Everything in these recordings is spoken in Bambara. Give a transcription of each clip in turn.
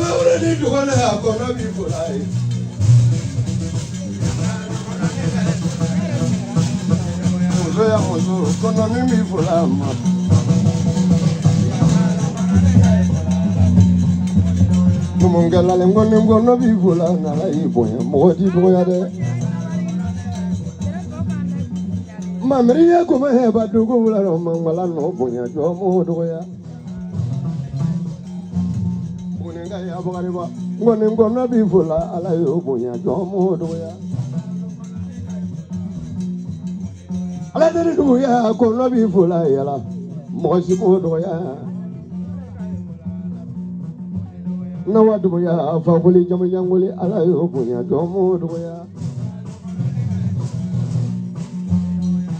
Wɛrɛ ni dɔgɔnin a kɔnɔ b'i bonya ye. Muso ya muso kɔnɔ min b'i bonya ma. Numukɛlalen kɔni kɔnɔ b'i bonya n'Ala y'i bonya mɔgɔ t'i dɔgɔya dɛ. Mamiri ye kuma hɛba dugu wula rɔ mangala nɔ bonya jɔ m'o dɔgɔya. Buguninkɛ ya Bugariba nkɔni kɔnɔ b'i fola Ala y'o bonya jɔ m'o dɔgɔya. Ala deli duguya kɔnɔ b'i fola yala mɔgɔ si m'o dɔgɔya. Nawa duguya fakoli jamujankoli Ala y'o bonya jɔ m'o dɔgɔya.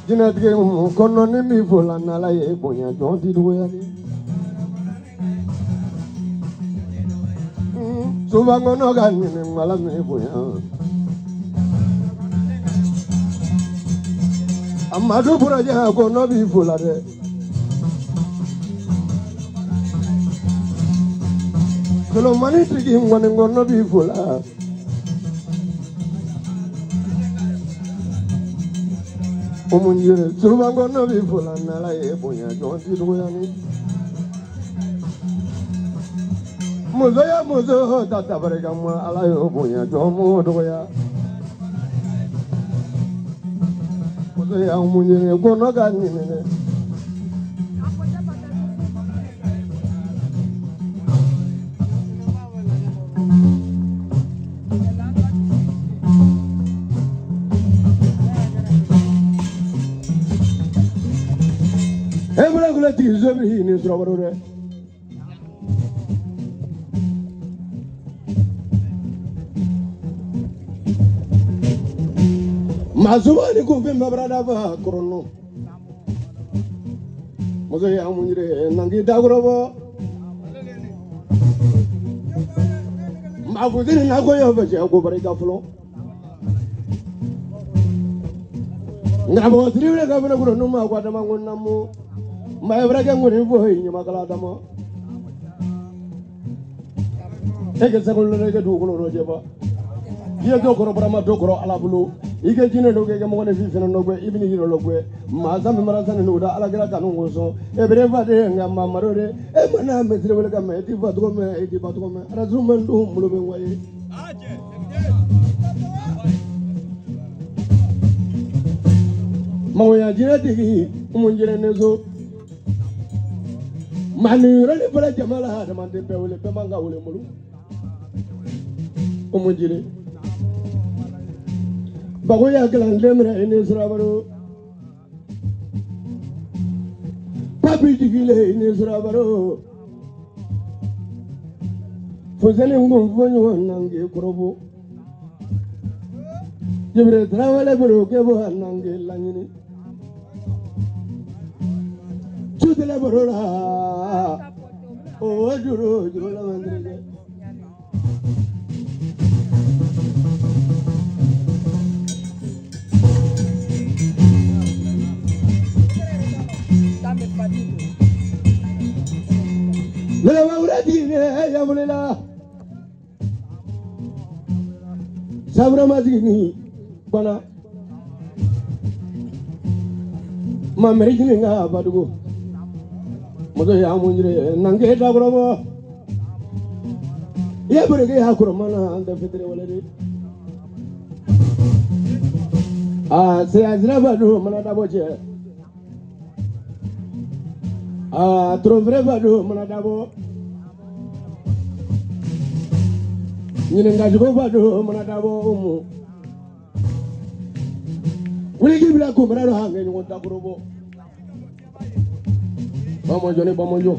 Jinɛtigi kɔnɔ ni b'i fola n'Ala ye bonya jɔn ti dɔgɔya dɛ. Suba kɔnɔ ka ɲini Ala m'i bonya. Amadu Burajɛ kɔnɔ b'i fola dɛ. Solomani tigi nkɔni kɔnɔ b'i fola. Umunjire suba kɔnɔ b'i fola n'Ala ye bonya jɔn ti dɔgɔya ni. Muso ya muso ta tabarika ma Ala y'o bonya jɔn m'o dɔgɔya. Muso ya munjire kɔnɔ ka ɲini dɛ. E bolo kula tigi zo bɛ ni sɔrɔ dɛ. Masuba ni kunfin babarada fa kɔrɔnɔ. Muso ya munjire nangi dagorobɔ. Mafusiri na ko yo fɛ cɛ ko barika fɔlɔ. Nka siri wele ka fana kuro nu ma ko adama ko namu. Ma ye kɛ ŋɔni fɔ ye ɲamakala adama. E kɛ sɛgɛn lɔ e kɛ dugukolo lɔ jɛba. I ye dɔ kɔrɔ barama dɔ kɔrɔ Ala bolo. I kɛ jinɛ dɔ kɛ i kɛ mɔgɔninfin fɛnɛ nɔ gɛ i bɛ n'i yɛrɛ lɔ gɛ. Maa san min mara san ni da Ala kira kanu kosɔn. E bɛ ne fa de nka mamadu de. E ma n'a mɛsiri wele ka mɛn e t'i fa tɔgɔ mɛn e t'i ba tɔgɔ mɛn. Arasu mɛn dun bolo bɛ n ye. Magoya jinɛ tigi mun jinɛ ne so. Maa nin yɔrɔ ni bɔra jama la hadamaden bɛɛ wele bɛɛ man ka wele n bolo. O mun jire. Bagoya kalan den minɛ i ni surabaro. Papi jigile i ni surabaro. Fuseni kun fɔ ɲɔgɔn nange kɔrɔbɔ. Jibire tarawele bolo kɛ bɔ a nange laɲini. Sutɛlɛ baro la. O juru juru la man terikɛ. Lɛlɛwa wɛrɛ tigi ne yamulila. Saburama sigi ni bana. Mameri jini nga badugu. Muso ya munjire nange dagorobɔ. I ye bereke ya kɔrɔmana an tɛ fitiri wale de. Aa sira sira ba don mana dabɔ cɛ. Aa torofere ba don mana dabɔ. Ɲininkacogo ba don mana dabɔ mu. Wuli k'i bila kunbɛrɛ dɔ an kɛ ɲɔgɔn dakɔrɔbɔ. Bamajɔ ni bamajɔ.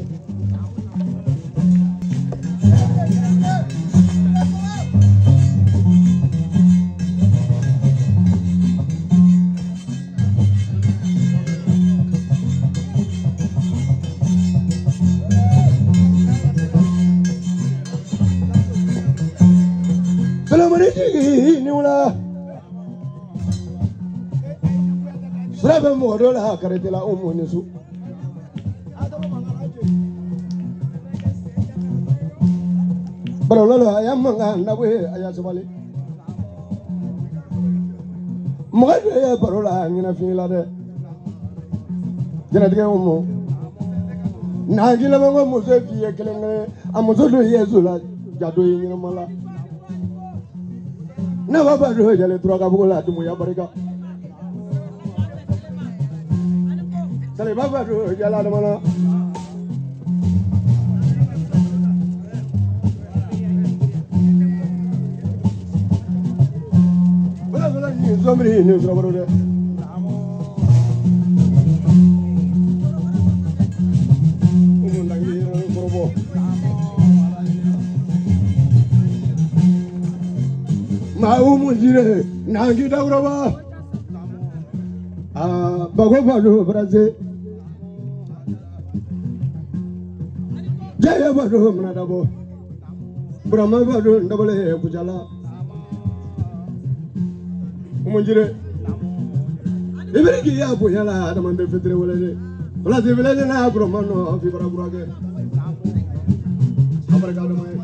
Solomani tigi ni wula. Sira bɛ mɔgɔ dɔ la karite la o mun ni su. Barolalo a y'a mankan nabɔ ye a y'a sabali. Mɔgɔ dɔ ye baro la ɲɛnafin la dɛ. Jɛnatigɛ o mɔ. N'a k'i laban ko muso f'i ye kelen kelen a muso dɔ ye so la ja dɔ ye ɲɛnama la. Ne b'a ba don jale tura ka bugu la dumuya barika. Saliba ba don jala adamana. Wala wala ni zomri ni zomro dɛ. Umu nangi korobo. Ma umu jire nangi dawraba. Ah bago ba do braze. Jaya ba do mnadabo. Brahma ba do ndabale kujala. Umu jire. Ibiriki ya bonya la adamaden fitiri wele de. Wala ti village na gurama nɔ fi bara kura kɛ. A barika adama ye.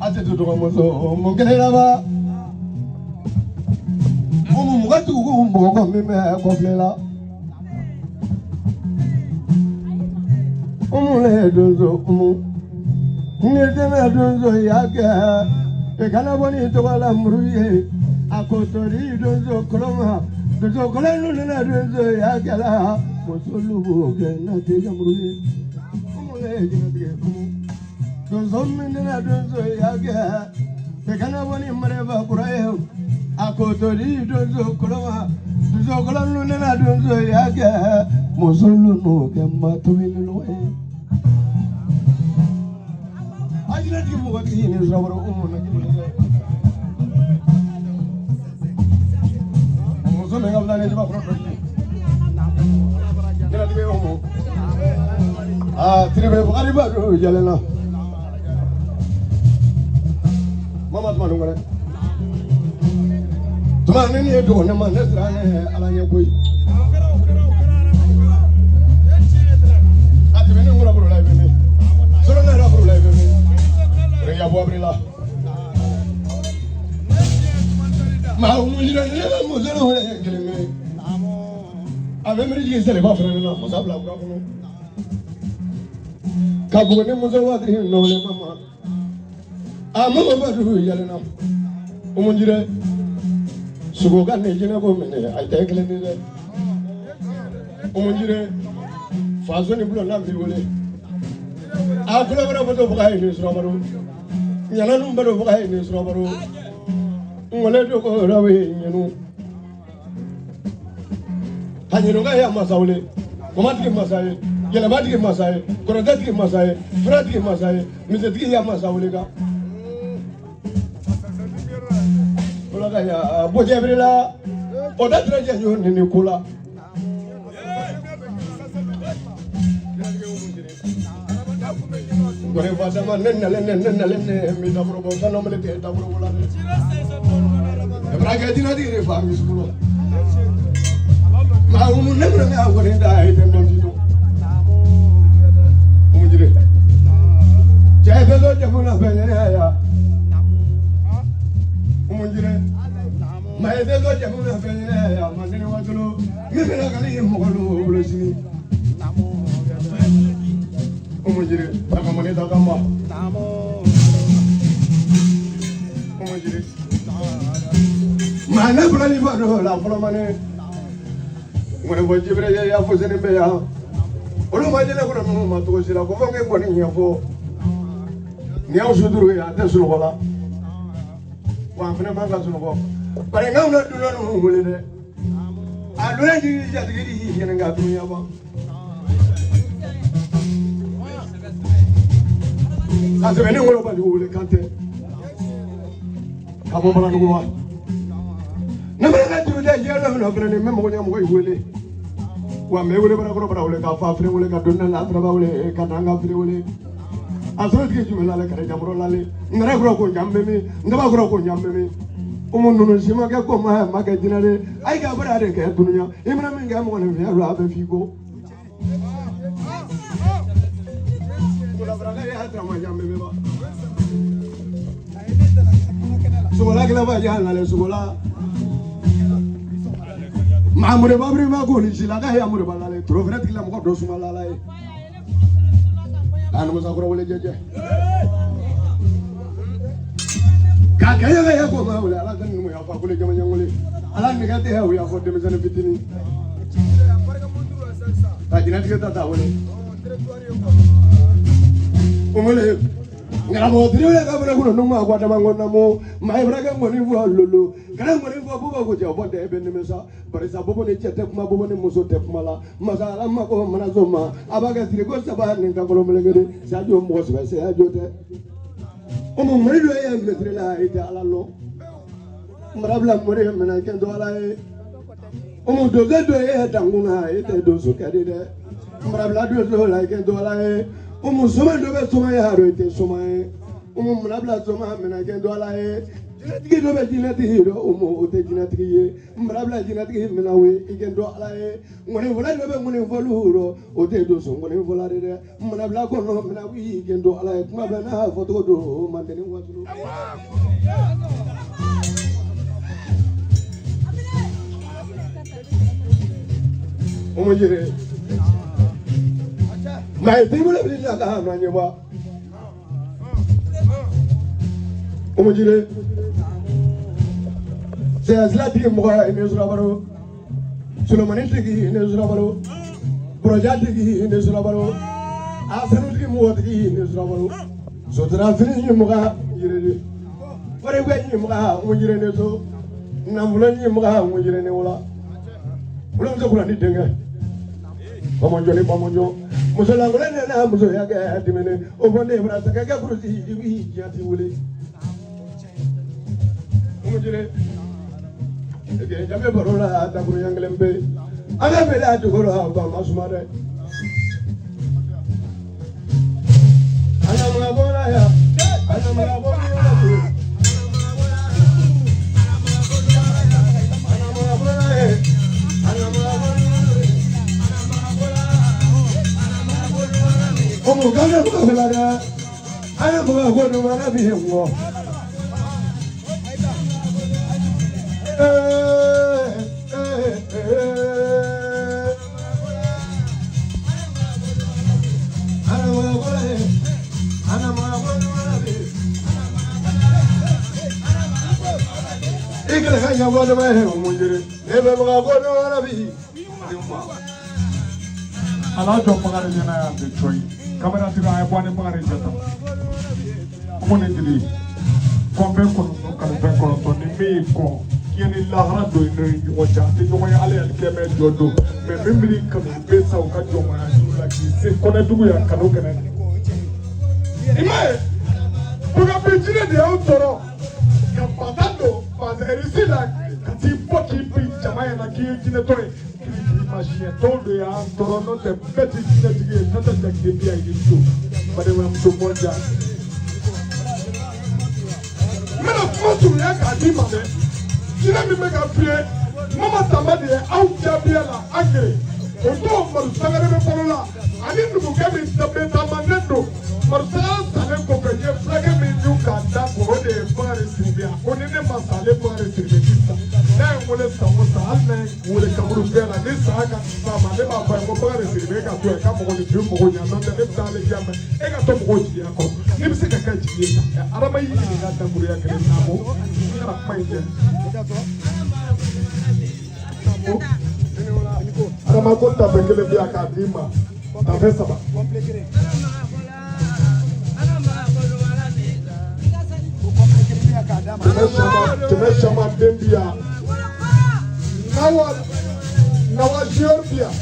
A tɛ to dɔgɔmuso mun kelen laban. Umu mɔgɔ tugu mɔgɔ min bɛ kɔfile la. Umu le donso umu. Ni tɛna donso y'a kɛ. I kana bɔ ni tɔgɔ la muru ye. A ko tori donso kolon ma. Donso kolon ninnu nana donso y'a kɛ la. Muso b'o kɛ n'a tɛ kɛ muru ye. Umu le jinɛtigɛ umu. Donso min nana donso y'a kɛ. I kana bɔ ni mareba kura ye. A ko tori donso kolon ma. Donso kolon ninnu nana donso y'a kɛ. Muso n'o kɛ ma tobi ni lɔgɔ ye. A jinɛtigi mɔgɔ tigi ni sɔrɔ umu na jinɛtigɛ. Muso min ka fisa ni jiba kɔrɔ dɔ ye. Jinɛtigi umu. Aa tiribe bukari ba do jalen na. Mama tuma dun kɔnɛ. Tuma ne ni ye dogo ne ma ne siran ne ala ɲɛ koyi. A tɛmɛ ne kɔrɔ bolo la i bɛ min. Sɔrɔ ne yɛrɛ bolo la i bɛ min. O ya bɔ abiri la. Maa mun jira ne bɛ muso ne wele kelen min. A bɛ miiri jigin sɛlɛba fana ne na masa bila kura kɔnɔ. Ka bugu ni muso waati nɔgɔlen ma ma. A mama ba dugu yɛlɛ na. Umu jire. Sogo ka ne jinɛ ko minɛ a tɛ kelen ye dɛ. Umu jire. Faso ni bulon n'a b'i wele. A kulo wɛrɛ bɔ to fo ka ye ni surabaro. Ɲana nun bɛ don fo ka ye ni surabaro. Ŋɔlɛ do ko yɔrɔ bɛ ɲɛnu. Ka ɲininka ya masa wele. Kɔmatigi masa ye. Yɛlɛmatigi masa ye. Kɔrɔtɛtigi masa ye. Furatigi masa ye. Misɛtigi ya masa wele kan. Wala ka ya bɔjɛ biri la. O da tɛrɛ jɛ ɲɔ nin ko la. Ngore fadama ne nale ne ne nale ne mi daburo bo fɛn dɔ mele tɛ daburo bo la dɛ. Ebra kɛ jinɛ tigi de fa misi bolo. Maa umu ne fana ne y'a kɔni da ye tɛ dɔn ti dɔn. Umu jire. Cɛ bɛ dɔ jamu na fɛn ye ya. Umu jire. Maa ye tɛ dɔ jamu na fɛn ye ya. Ma nene wa tolo. Min bɛna ka ne ye mɔgɔ dɔw bolo sini. Umu jire. Takamani takamba. Umu jire. Maa ne fana ni ba dɔ la fɔlɔ ma ne. Ŋɔni bɔ jibere ye ya foseni bɛ yan. Olu ma jɛnɛ kɔnɔ minnu ma togo si la ko fɔ n kɔni ɲɛfɔ. Nin y'aw suturu ye a tɛ sunɔgɔ la. Wa an fana man ka sunɔgɔ. Bari n'anw na dunan ninnu wele dɛ. A dunan jigi jatigi de y'i ɲininka dunuya ma. Ka sɛbɛn ne wolo Bajugu wele kan tɛ. Ka bɔ Baladugu wa. Ne mana ka juru tɛ diɲɛ dɔ min na fana ni n bɛ mɔgɔ ɲɛmɔgɔ in wele. Wa n bɛ wele barakɔrɔ bara wele ka fa fere wele ka don na taraba wele ka na n ka fere wele. A sɔrɔ tigi jumɛn lale kɛrɛ jamɔrɔ lale. N yɛrɛ kɔrɔ ko ɲan bɛ min. N daba kɔrɔ ko ɲan bɛ min. Umu ninnu si ma kɛ ko ma ma kɛ jinɛ de. A y'i ka baara de kɛ dunuya. I mana min kɛ mɔgɔninfinya la a bɛ f'i ko. Sogola kila ba ya na le sogola. Maamure babri ma ko ni sila ka ya mure balale. Trofret kila mo ko do suma la la. Anu musa kura wele jeje. Ka ka ya ya ko ma wele ala tan mu ya fa kule jama nyangole. Ala ni ka te ya ya fo demisane fitini. Ta jina tige ta ta wele. Umule ngaramo tiriwe ka bana kuno numa kwa tamango namo mai braga ngoni fu lolo kana ngoni fu buba ko je bonde be nimesa barisa bobo ni chete kuma bobo ni muso te kuma la masala mako mana zoma abaga tiri ko saba ni ka kolo melegede sajo mo se se ajo te omo mori do ya metre la ite ala lo marabla mori mena kendo ala e omo do do e tanguna ite do so kade de marabla do do la kendo ala e omo soma do be soma ya haro ite soma e omo marabla soma mena kendo ala e jinatigi do be jinatigi do omo o te jinatigi ye marabla jinatigi mena we ikendo ala e ngoni vola do be ngoni volu ro o te do so ngoni vola de marabla ko no mena wi ikendo ala e kuma bla na foto do mandeni wasulu omo jire mai tibule bila ka na nyeba omo jire se azlati mo ene zura baro Solomani tigi ene zura baro Broja tigi ene zura baro Asanu tigi mo tigi ene zura baro Sotra fini mo ga yire wore gwe ni mo ga mo jire ne so namula ni mo ga mo jire ne wala wala mo kula ni denga bamonjo ni bamonjo musola ngole ne na muso ya ga dimene o bonde bra ta ga kurusi iwi jati wule mo jire e jambe barola ta kuru yangelembe aga bela dugoro ba masuma de ana ma bola ya ana ma bola ya ana ma bola ya ana ma bola omo gana ko la da ana ko ko no mana bi ngo Ala jɔ Bakari ɲɛna yan de cɔyi kamera tigi a ye bɔ ni Bakari jɛ tan mun ni dili kɔnfɛn kɔnɔntɔn kalifɛn kɔnɔntɔn ni min y'i kɔn k'i ni lahara don i ni ɲɔgɔn cɛ a tɛ ɲɔgɔn ye ala yɛrɛ kɛ mɛ jɔ don mɛ min b'i kanu i bɛ sa u ka jɔnmaya juru la k'i se kɔnɛdugu yan kanu kɛnɛ i m'a ye Bukabi jinɛ de y'aw tɔɔrɔ ka bata don bazɛrisi la ka t'i bɔ k'i bin jama ɲɛna k'i ye jinɛtɔ ye kirikirimasiyɛn tɔw de y'an tɔɔrɔ n'o tɛ bɛɛ ti jinɛtigi ye n'o tɛ jakite bi yan i ni so badenmamuso mɔnja n bɛna kuma surunya k'a d'i ma dɛ jinɛ min bɛ ka f'i ye Mama Samba de ye aw jaabiya la Angere o don Madu Sangare bɛ balo la ani numukɛ min bɛ taamaden don Madu Sangare salen kɔfɛ n ye fulakɛ min dun k'a da kun o de ye Bakari Sidibe a ko ni ne ma sa ale Bakari Sidibe ti sa n'a ye n wele san o san hali n'a ye n wele kaburu fɛn la ni saya ka s'a ma ne b'a fɔ a ye ko Bakari Sidibe e ka to yen ka mɔgɔninfin mɔgɔ ɲɛ n'o tɛ ne bɛ taa ale diya mɛ e ka to mɔgɔw jigiya kɔrɔ n'i bɛ se ka kɛ jigi ye tan adama y'i ɲininka dakuruya kelen na ko n kana kuma in kɛ. Adama ko tafe kelen bɛ yan k'a d'i ma tafe saba. Kɛmɛ caman den bi yan nawa nawa jiyɔrɔ bi yan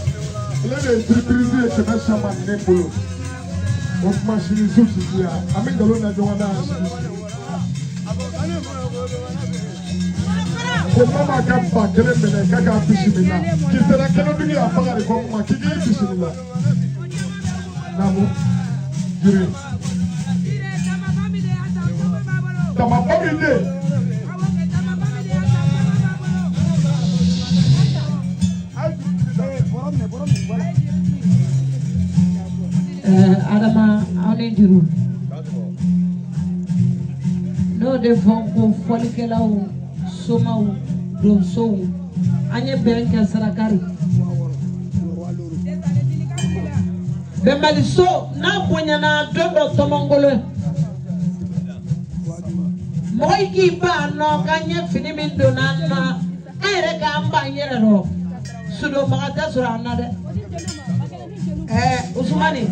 ale de ye surprise ye kɛmɛ caman ne bolo o kuma sini su si yan an bɛ nkalon da ɲɔgɔn na yan sini. Ko mama ka ba kelen minɛ k'a k'a bisimila k'i sera kɛnɛdugu yan Bakari ko kuma k'i k'i bisimila naamu jiri tamaba min de. Adama aw ni juru n'o de fɔ n ko fɔlikɛlaw somaw donsow an ye bɛn kɛ sarakari bɛnbaliso n'a bonyana don dɔ tɔmɔngolo mɔgɔ i k'i ban nɔ k'an ye fini min donna an na an yɛrɛ k'an ban yɛrɛ rɔ sudonbaga tɛ sɔrɔ an na dɛ ɛɛ Usumani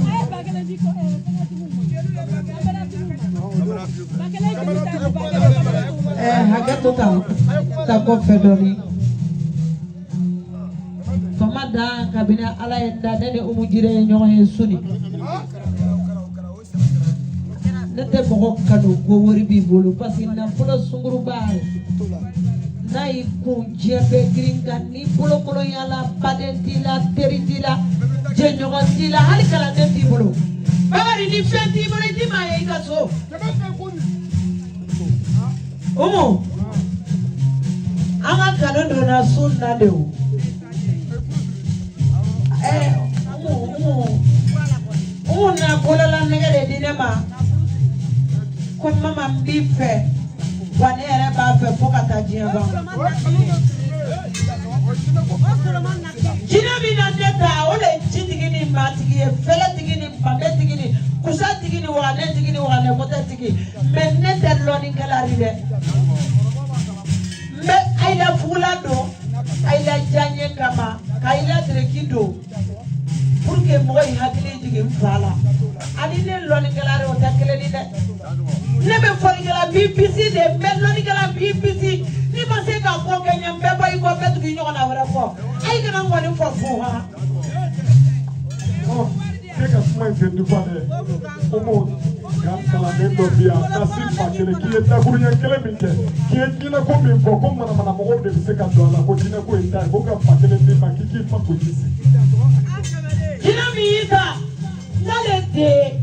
ɛɛ hakɛ to tan ta kɔfɛ dɔɔni fama dan kabini ala ye n da ne ni Umu Jire ye ɲɔgɔn ye suni ne tɛ mɔgɔ kanu ko wari b'i bolo parce que nafolo sunguruba n'a y'i kun diɲɛ bɛɛ girin kan n'i bolokolonya la baden t'i la teri t'i la jɛɲɔgɔn t'i la hali kalanden t'i bolo Bakari ni fɛn t'i bolo i ti maa ye i ka so Umu an ka kanu donna sun na de o ɛɛ Umu Umu Umu na bolola nɛgɛ de di ne ma ko mama n b'i fɛ wa ne yɛrɛ b'a fɛ fo ka taa diɲɛ ban jinɛ min na ne ta o de ye jitigi ni maatigi ye fɛlɛtigi ni banbetigi ni kusatigi ni waganetigi ni waganekɔtɛtigi mɛ ne tɛ lɔnnikɛla ye dɛ n bɛ ayila fugula don ayila diyaɲɛ kama ka ayila dereki don pour que mɔgɔ y'i hakili jigin n fa la ani ne lɔnnikɛla de o tɛ kelen ye dɛ ne bɛ fɔlikɛla n b'i bisi de n bɛ lɔnnikɛla n b'i bisi n'i ma se ka ko kɛ ɲɛ n bɛ bɔ i kɔ n bɛ tugu i ɲɔgɔnna wɛrɛ kɔ a y'i kana ŋɔni fɔ fu ha. Ne ka kuma in tɛ nifa dɛ Umu ka kalanden dɔ bi yan nasi ba kelen k'i ye dakuruɲɛ kelen min kɛ k'i ye jinɛko min fɔ ko manamana mɔgɔw de bɛ se ka don a la ko jinɛko ye ta ye ko ka ba kelen d'i ma k'i k'i fa ko ji sigi. Jinɛ min y'i ta n'ale de ye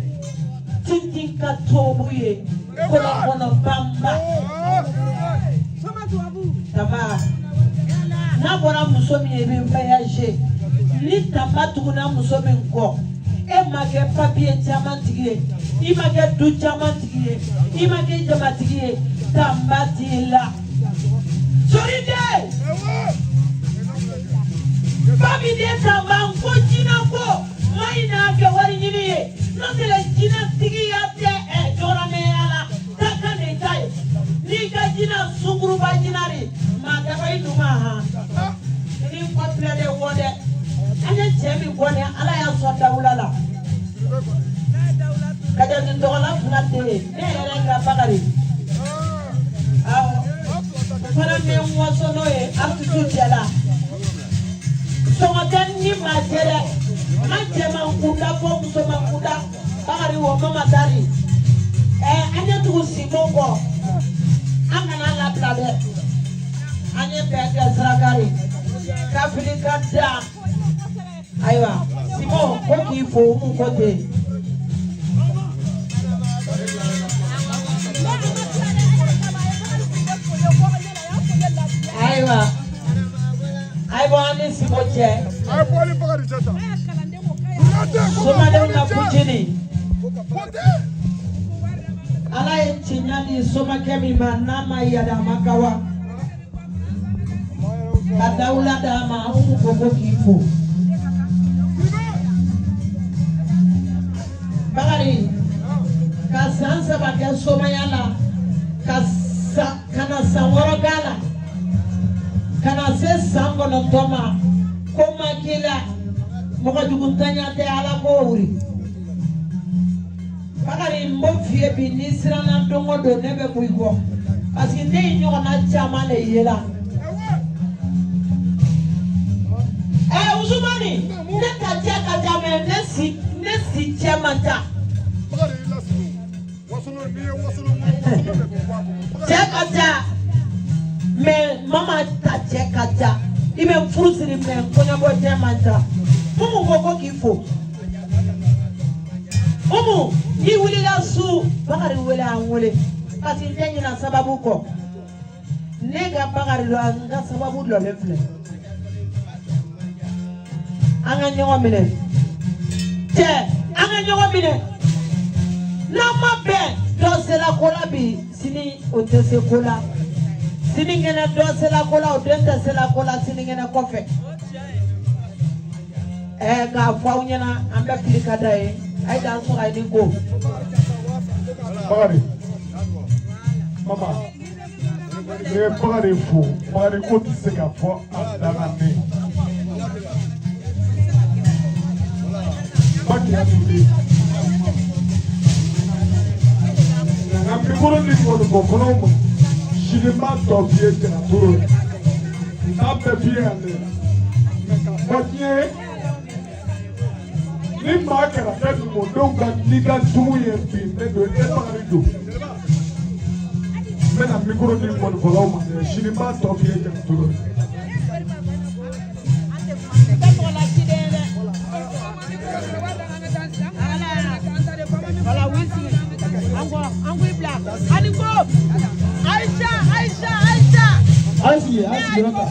tintin ka tubabu ye kɔlɔn kɔnɔ banba tama n'a bɔra muso min ye i bɛ voyager ni tama tuguna muso min kɔ e ma kɛ papiye caman tigi ye i ma kɛ du caman tigi ye i ma kɛ jamatigi ye tama t'i la soriden babi den tama ko jinɛ ko ma ɲin'a kɛ wari ɲini ye n'o tɛ jinɛtigiya tɛ ɛ jɔrɔmɛya la dakan de ta ye n'i ka jinɛ sunkuruba jinɛ de maa daba i dun ma han ni kɔ filɛ de wɔ dɛ an ye cɛ min bɔ ni ala y'a sɔn dawula la kajati dɔgɔla fila tɛ yen ne yɛrɛ ka bakari awɔ n fana bɛ n waso n'o ye artiste cɛ la sɔngɔ tɛ ni maa cɛ dɛ n ma cɛman kunda fɔ musoman kunda bakari wɔ mama dari ɛ an ye tugu simon kɔ an kana labila dɛ an ye bɛn kɛ sarakari kafili ka da ayiwa simon ko k'i fo mun ko ten. Ayiwa a ye bɔ an ni simon cɛ. A ye bɔli Bakari cɛ ta. Somadenw ka kucini. Ala ye tiɲɛ di somakɛ min ma n'a ma yada a ma kawa. Ka dawula d'a ma an ko ko k'i fo. Bakari ka san 3 kɛ somaya la ka san ka na san 6 k'a la ka na se san 9 ma ko ma k'i la mɔgɔ jugutanya tɛ ala k'o wuri. Bakari n b'o f'i ye bi n'i siranna don o don ne bɛ bɔ i kɔ parce que ne ye ɲɔgɔnna caman de ye la. Ɛ Usumani ne ta cɛ ka ca mɛ ne si cɛ man ca. Cɛ ka ca mɛ mama ta cɛ ka ca i bɛ furu siri mɛ kɔɲɔbɔ cɛ man ca. Umu ko ko k'i fo. Umu n'i wulila su Bakari wele an wele parce que n tɛ ɲinɛ sababu kɔ. Ne ka Bakari dɔn n ka sababu lɔlen filɛ. An ka ɲɔgɔn minɛ. Cɛ. An ka ɲɔgɔn minɛ. N'an ma bɛn, dɔ sera ko la bi, sini o tɛ se ko la. Sinikɛnɛ dɔ sera ko la, o den tɛ sera ko la sinikɛnɛ kɔfɛ. Ɛɛ k'a fɔ aw ɲɛna, an bɛɛ fili ka da ye. A ye dan sɔgɔ ye ni ko. Bakari, mama, ne ye Bakari fo. Bakari ko tɛ se ka fɔ a dan na ne. Bakiya tun nka mikoro ni mɔnibɔkɔnɔw ma sini n b'a tɔ f'i ye jaratoro ye n t'a bɛɛ f'i ye yan dɛ mɛ k'a fɔ diɲɛ ye ni maa kɛra kɛ numudenw ka n'i ka jugu ye bi ne don e Bakari don n bɛna mikoro di mɔnifɔlaw ma dɛ sini n b'a tɔ f'i ye jaratoro ye. An sigi, an sigiyɔrɔ ta.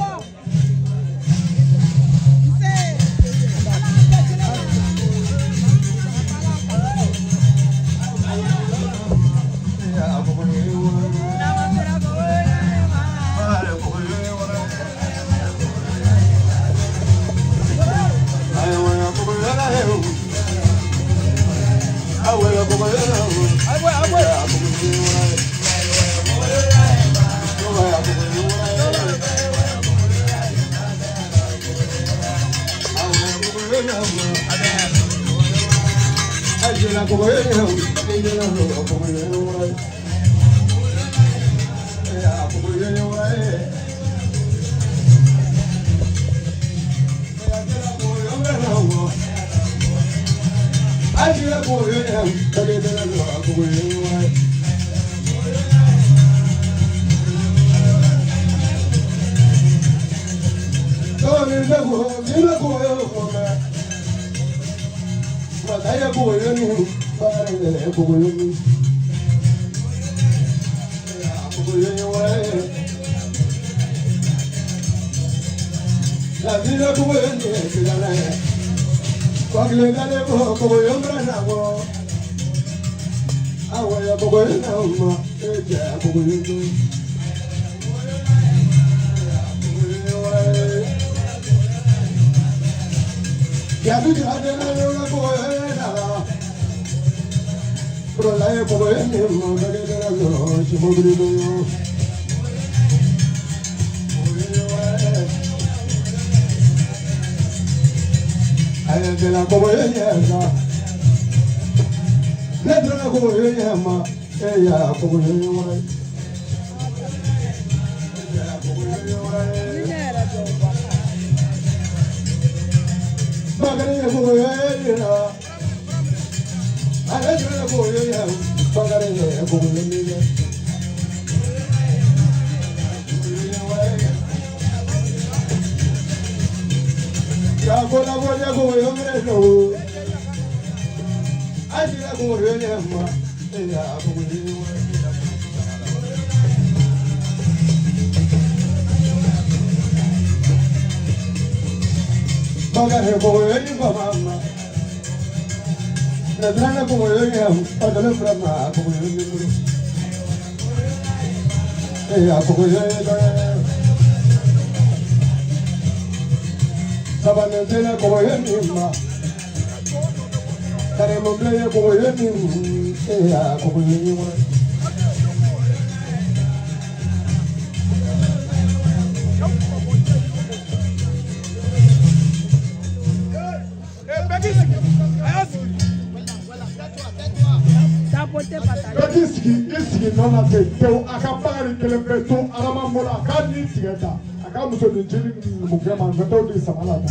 Bɛɛ k'i sigi i sigi nɔ na ten tewu a ka Bakari kelen bɛ to Adama bolo a k'a ni tigɛ ta a ka musonin ncinin numukɛ ma n t'o di sama la ta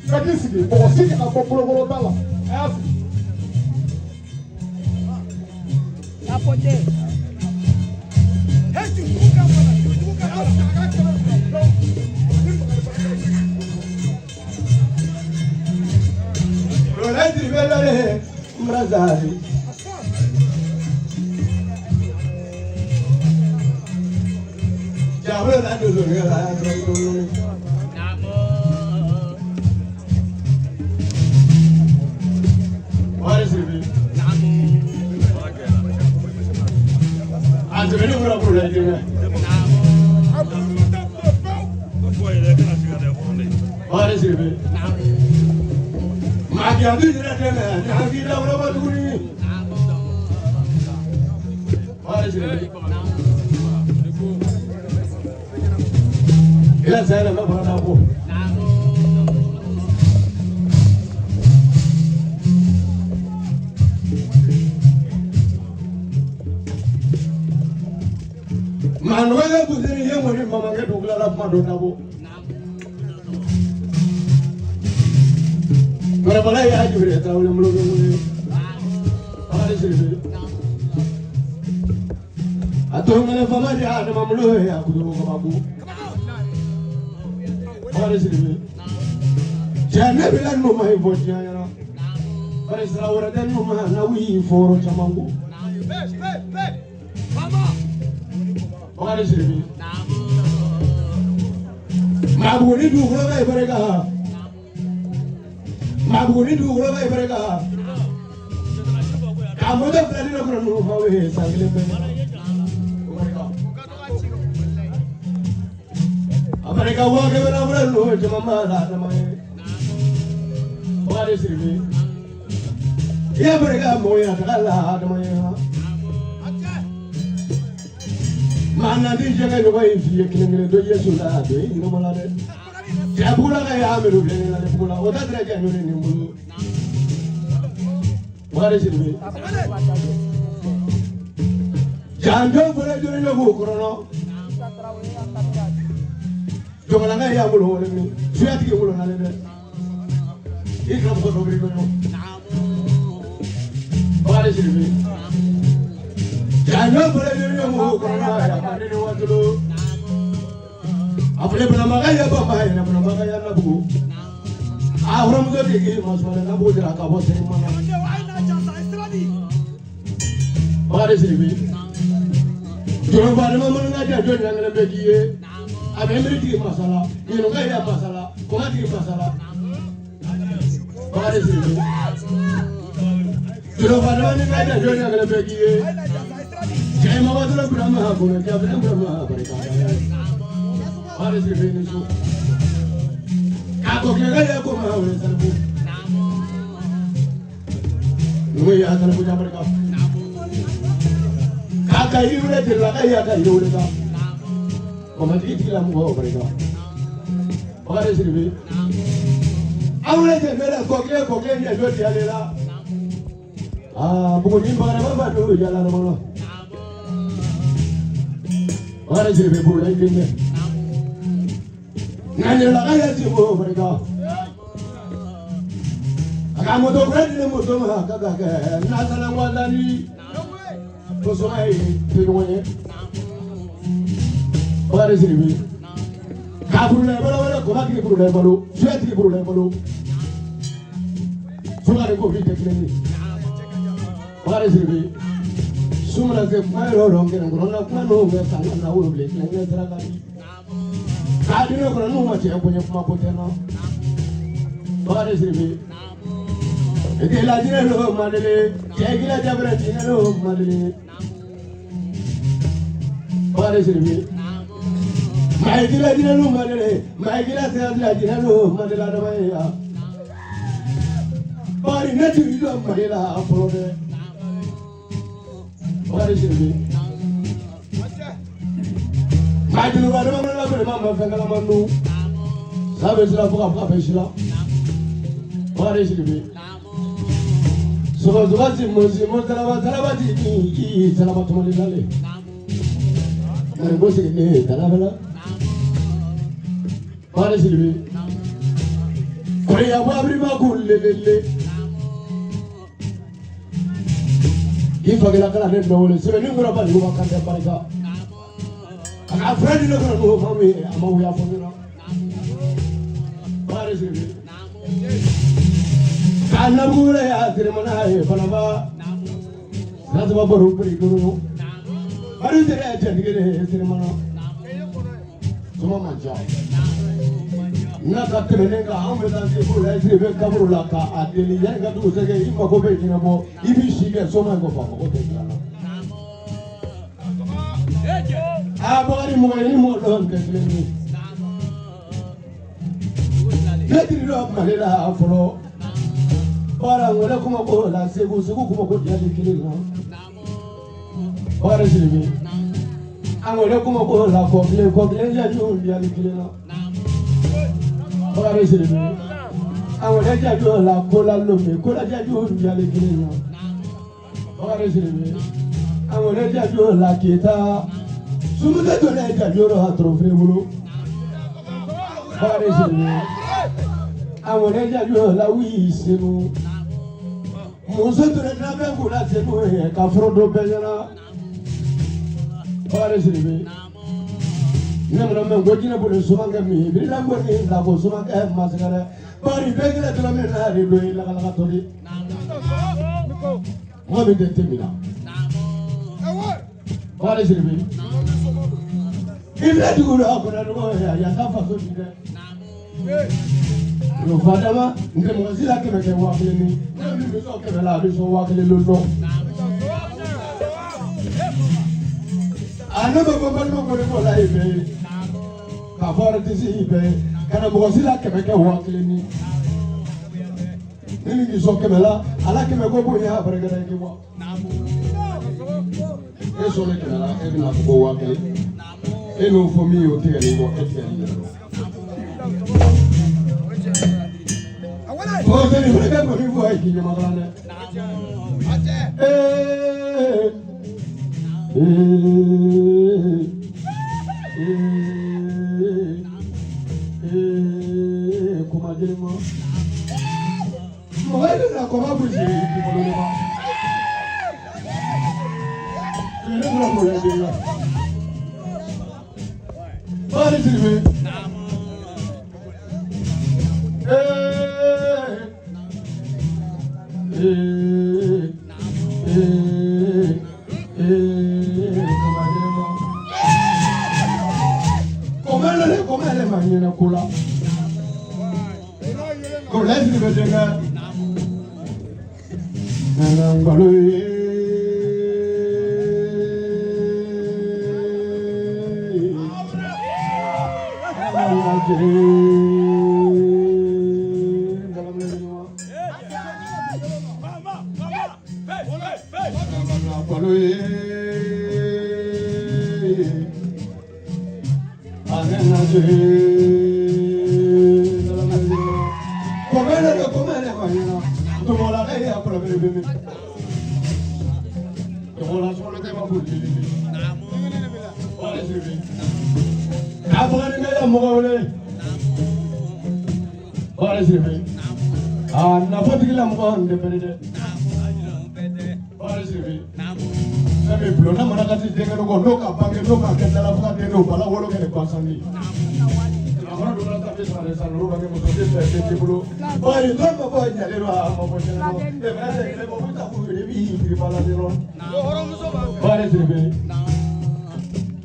bɛɛ k'i sigi mɔgɔ si kana bɔ bolokɔrɔ da la a y'a sigi. A tɛmɛnen kɔrɔ k'o la jɛgɛ. Bakari Sidibe. Maa kɛ a b'i yɛrɛ dɛmɛ ni hakili la wɛrɛ ma tuguni. Bakari Sidibe. I la saya yɛrɛ bɛ fana da ko. Maa nɔgɔya busiri ye ŋɔni mamakɛ dugula la kuma dɔ dabɔ. Wɛrɛbala y'a jubere tarawele bolo bɛ wele. Bakari Sidibe. A to ŋɛnɛ fama di adama bolo ye a kudu kabako. Bakari Sidibe. Cɛ ne bɛ la n'o ma ye fɔ diɲɛ ɲɛna. Bari sira wɛrɛ tɛ n'o ma na wuli fɔrɔ caman ko. Bakari Sidibe. Maa buguni dugukolo bɛ barika. Maa buguni dugukolo bɛ barika. K'a moto fila di ne kɔnɔ ninnu fa ye san kelen bɛɛ. A barika waa kɛmɛ na fura ninnu caman b'a la adama ye. Bakari Sidibe. I ye barika mɔgɔ ye a taga la adama ye. Maa na di jɛgɛ ɲɔgɔn ye f'i ye kelen kelen dɔ Yesu la dɔ ye ɲɛnama la dɛ. Cɛ bugula ka y'a mɛn filɛ nin na dɛ bugula o ta tɛrɛ kɛ ɲɔgɔn nin bolo. Bakari Sidibe. Janjo fɔlɔ joli ɲɔ b'o kɔnɔ. Jɔnkalanka y'a bolo wale min suya tigi bolo nalen dɛ. I kiramuso dɔ b'i kɔnɔ. Bakari Sidibe. Janjo fɔlɔ joli ɲɔ b'o kɔnɔ ya ni waatolo. A filɛ banamaga ye bama ye banamaga ya nabugu. A hɔrɔnmuso de k'i masumalen nabugu jira ka bɔ sɛnɛ mana. Bakari Sidibe. Jɔnfa ni ma mana ka jɔ ɲangelen bɛ k'i ye. A bɛ miiri tigi masala, ɲininka yɛ masala, kɔma tigi masala. Bakari Sidibe. Jɔnfa ni ma ni ka jɔ ɲangelen bɛ k'i ye. Cɛ ma ba dɔrɔn burama kɔnɔ jabɛn burama barika. Bakari Sidibe ni so. K'a ko kɛ ka yɛ ko ma wele salifu. Numu y'a salifu jabarika. K'a ka yiri wɛrɛ jeli la ka y'a ka yiri wɛrɛ la. Kɔmatigi tigi la mɔgɔ barika. Bakari Sidibe. Aw wele jɛ bɛɛ la kɔkɛ kɔkɛ ɲɛ jɔ di ale la. Aa buguni bakari ma ba don yala kɔnɔ. Bakari Sidibe bolo la i den bɛ. Nka ɲɛla ka yɛ ti bɔ barika. A ka moto kura di ne moto ma ka ka kɛ nasala walani. Kosɔn ye tɛ ɲɔgɔn ye. Bakari Sidibe. K'a burula i balo wala kɔma tigi burula i balo suya tigi burula i balo. Sukari ko fi tɛ kelen ye. Bakari Sidibe. Su mana se kuma yɔrɔ dɔ kɛnɛ kɔnɔ na kuma n'o bɛ san ka na wolo bilen kelen kelen sira ka di. K'a di ne kɔnɔ n'u ma cɛ bonya kuma ko tɛ n na. Bakari Sidibe. Ekela jinɛ lo madele, cɛ kila jabɛrɛ jinɛ lo madele. Bakari Sidibe. Maa kila jinɛ lo madele, maa kila sira jinɛ lo madele adama ye ya. Bakari ne ti jɔ Mali la fɔlɔ dɛ. Bakari Sidibe. Maa jeliba dama la fɛnɛ ma ma fɛn kalama dun. Sa bɛ sira fo ka fɔ a bɛ sira. Bakari Sidibe. Sɔgɔsɔgɔ ti mɔsi mɔ talaba talaba ti i talaba tɔmɔli lale. Nka ko sigi ne talaba la. Bakari Sidibe. Kɔrɔya bɔ abiriba ko lelele. I fakila kala ne dɔ wele sɛbɛnni kɔrɔ ba ni wa kan tɛ barika. A ka fura di ne kɔnɔ n'o faamu ye a ma wuya fɔ ɲɛna. Bakari Sidibe. K'a nabugu wɛrɛ y'a sirima ye fana ba. Sira saba baro biri duuru. Bari sera ye cɛtigi de ye sirima na. Suma man ca. N'a ka tɛmɛnen kan anw bɛ taa se furu la Sidibe kaburu la k'a deli yanni ka dugu sɛgɛ i mako bɛ ɲɛnabɔ i b'i si kɛ soma in kɔfɛ a mako tɛ dilan na. Bari mɔgɔ ye ni mɔgɔ dɔn tɛ kelen ye. Ne tiri dɔ Mali la fɔlɔ. Baara wɛrɛ kuma ko la Segu, Segu kuma ko diyali kelen na. Bakari Sidibe. An wɛrɛ kuma ko la kɔkile, kɔkile jaju diyali kelen na. Bakari Sidibe. An wɛrɛ jaju la kola lomi, kola jaju diyali kelen na. Bakari Sidibe. An wɛrɛ jaju la Keta. Sumukɛ donna jaju la a tɔrɔ bolo. Bakari Sidibe. An wɛrɛ jaju la wuyi senu. Muso tora labɛn k'u la senu ye ka foro don bɛɛ ɲɛna. Bakari Sidibe. Ne mana mɛn ko jinɛ bolo sumankɛ min birila ko ni lako sumankɛ masigɛrɛ bari bɛɛ kɛlɛ tora min na de don ye lakalakatɔ de. Mɔgɔ min tɛ te min na. Bakari Sidibe. I bɛ dugu la kɔnɔ dɔgɔ ye a yan t'a faso di dɛ. O fadama n tɛ mɔgɔ si la kɛmɛ kɛ 1000 ni ne min bɛ sɔn kɛmɛ la a bɛ sɔn 1000 lon dɔn. A ne bɛ bɔ balima ko ne ko la i bɛɛ ye k'a fɔ artiste i bɛɛ ye ka na mɔgɔ si la kɛmɛ kɛ 1000 ni ni min k'i sɔn kɛmɛ la ala kɛmɛ ko bonya a barika da i k'i bɔ. E sɔnnen kɛmɛ la e bɛna fɔ ko 1000 e n'o fɔ min ye o tigɛ n'i kɔ e tigɛ n'i yɛrɛ dɔn. Mɔgɔ tɛ nin fana kɛ kɔni fɔ a ye k'i ɲamakala dɛ. Ee ee ee ee kuma jeli ma. Mɔgɔ bɛ na kɔma gosi i bolo de ma. Ne bɔra mɔgɔ de la. Bakari Sidibe. Ee ee ee ee kuma jeli ma. Kɔmɛ lele kɔmɛ yɛrɛ ma ɲinɛ ko la. Kɔrɔkɛ Sidibe denkɛ. Nana ngalo ye. Nana jere. Ngalo ye. Nana jere. Kɔmɛ lele kɔmɛ yɛrɛ ma ɲinɛ. Tɔmɔla e y'a kɔrɔ bere bere. Tɔmɔla sɔrɔ tɛ ma boli lele. Bakari Sidibe. A fɔra ni ya mɔgɔ wele. Bakari Sidibe. A nafatigi la mɔgɔ nin tɛ bere dɛ. Bakari Sidibe. Fɛn min bulonda mana ka se denkɛ kɔ n'o ka bange n'o ka kɛ dala fo ka den n'o bala wolo kɛ ni gansan ye. A fɔra don dɔ la sa bɛ sara de sa n'olu bange muso den fɛ den t'i bolo. Bakari dɔw ma bɔ jalen don a ma bɔ jalen don. E fana tɛ kelen bɔ fo ta k'u yɛrɛ b'i yiri ba la dɔrɔn. Bakari Sidibe.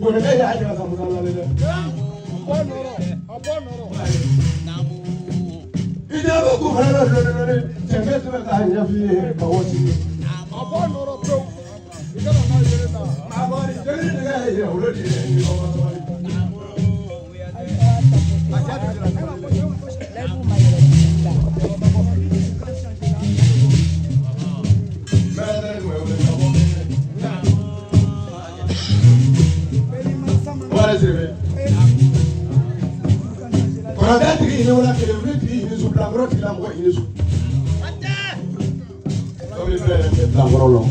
Kɔnɔkɛ y'a jira sa musa la dɛ. I ɲɛ bɛ ko fana la dɔɔni dɔɔni cɛkɛ tɛ bɛ k'a ɲɛf'i ye ka wɔsi. Bakari jɛgɛ nɛgɛ ye yɛrɛ wolo de ye ni kɔkɔ sabali. Bakari Sidibe. Kɔrɔkɛ tigi ɲini wala kelen wuli tigi ɲini su bilankɔrɔ tigilamɔgɔ ɲini su. Dɔw bɛ fɛn yɛrɛ tɛ bilankɔrɔ lɔ.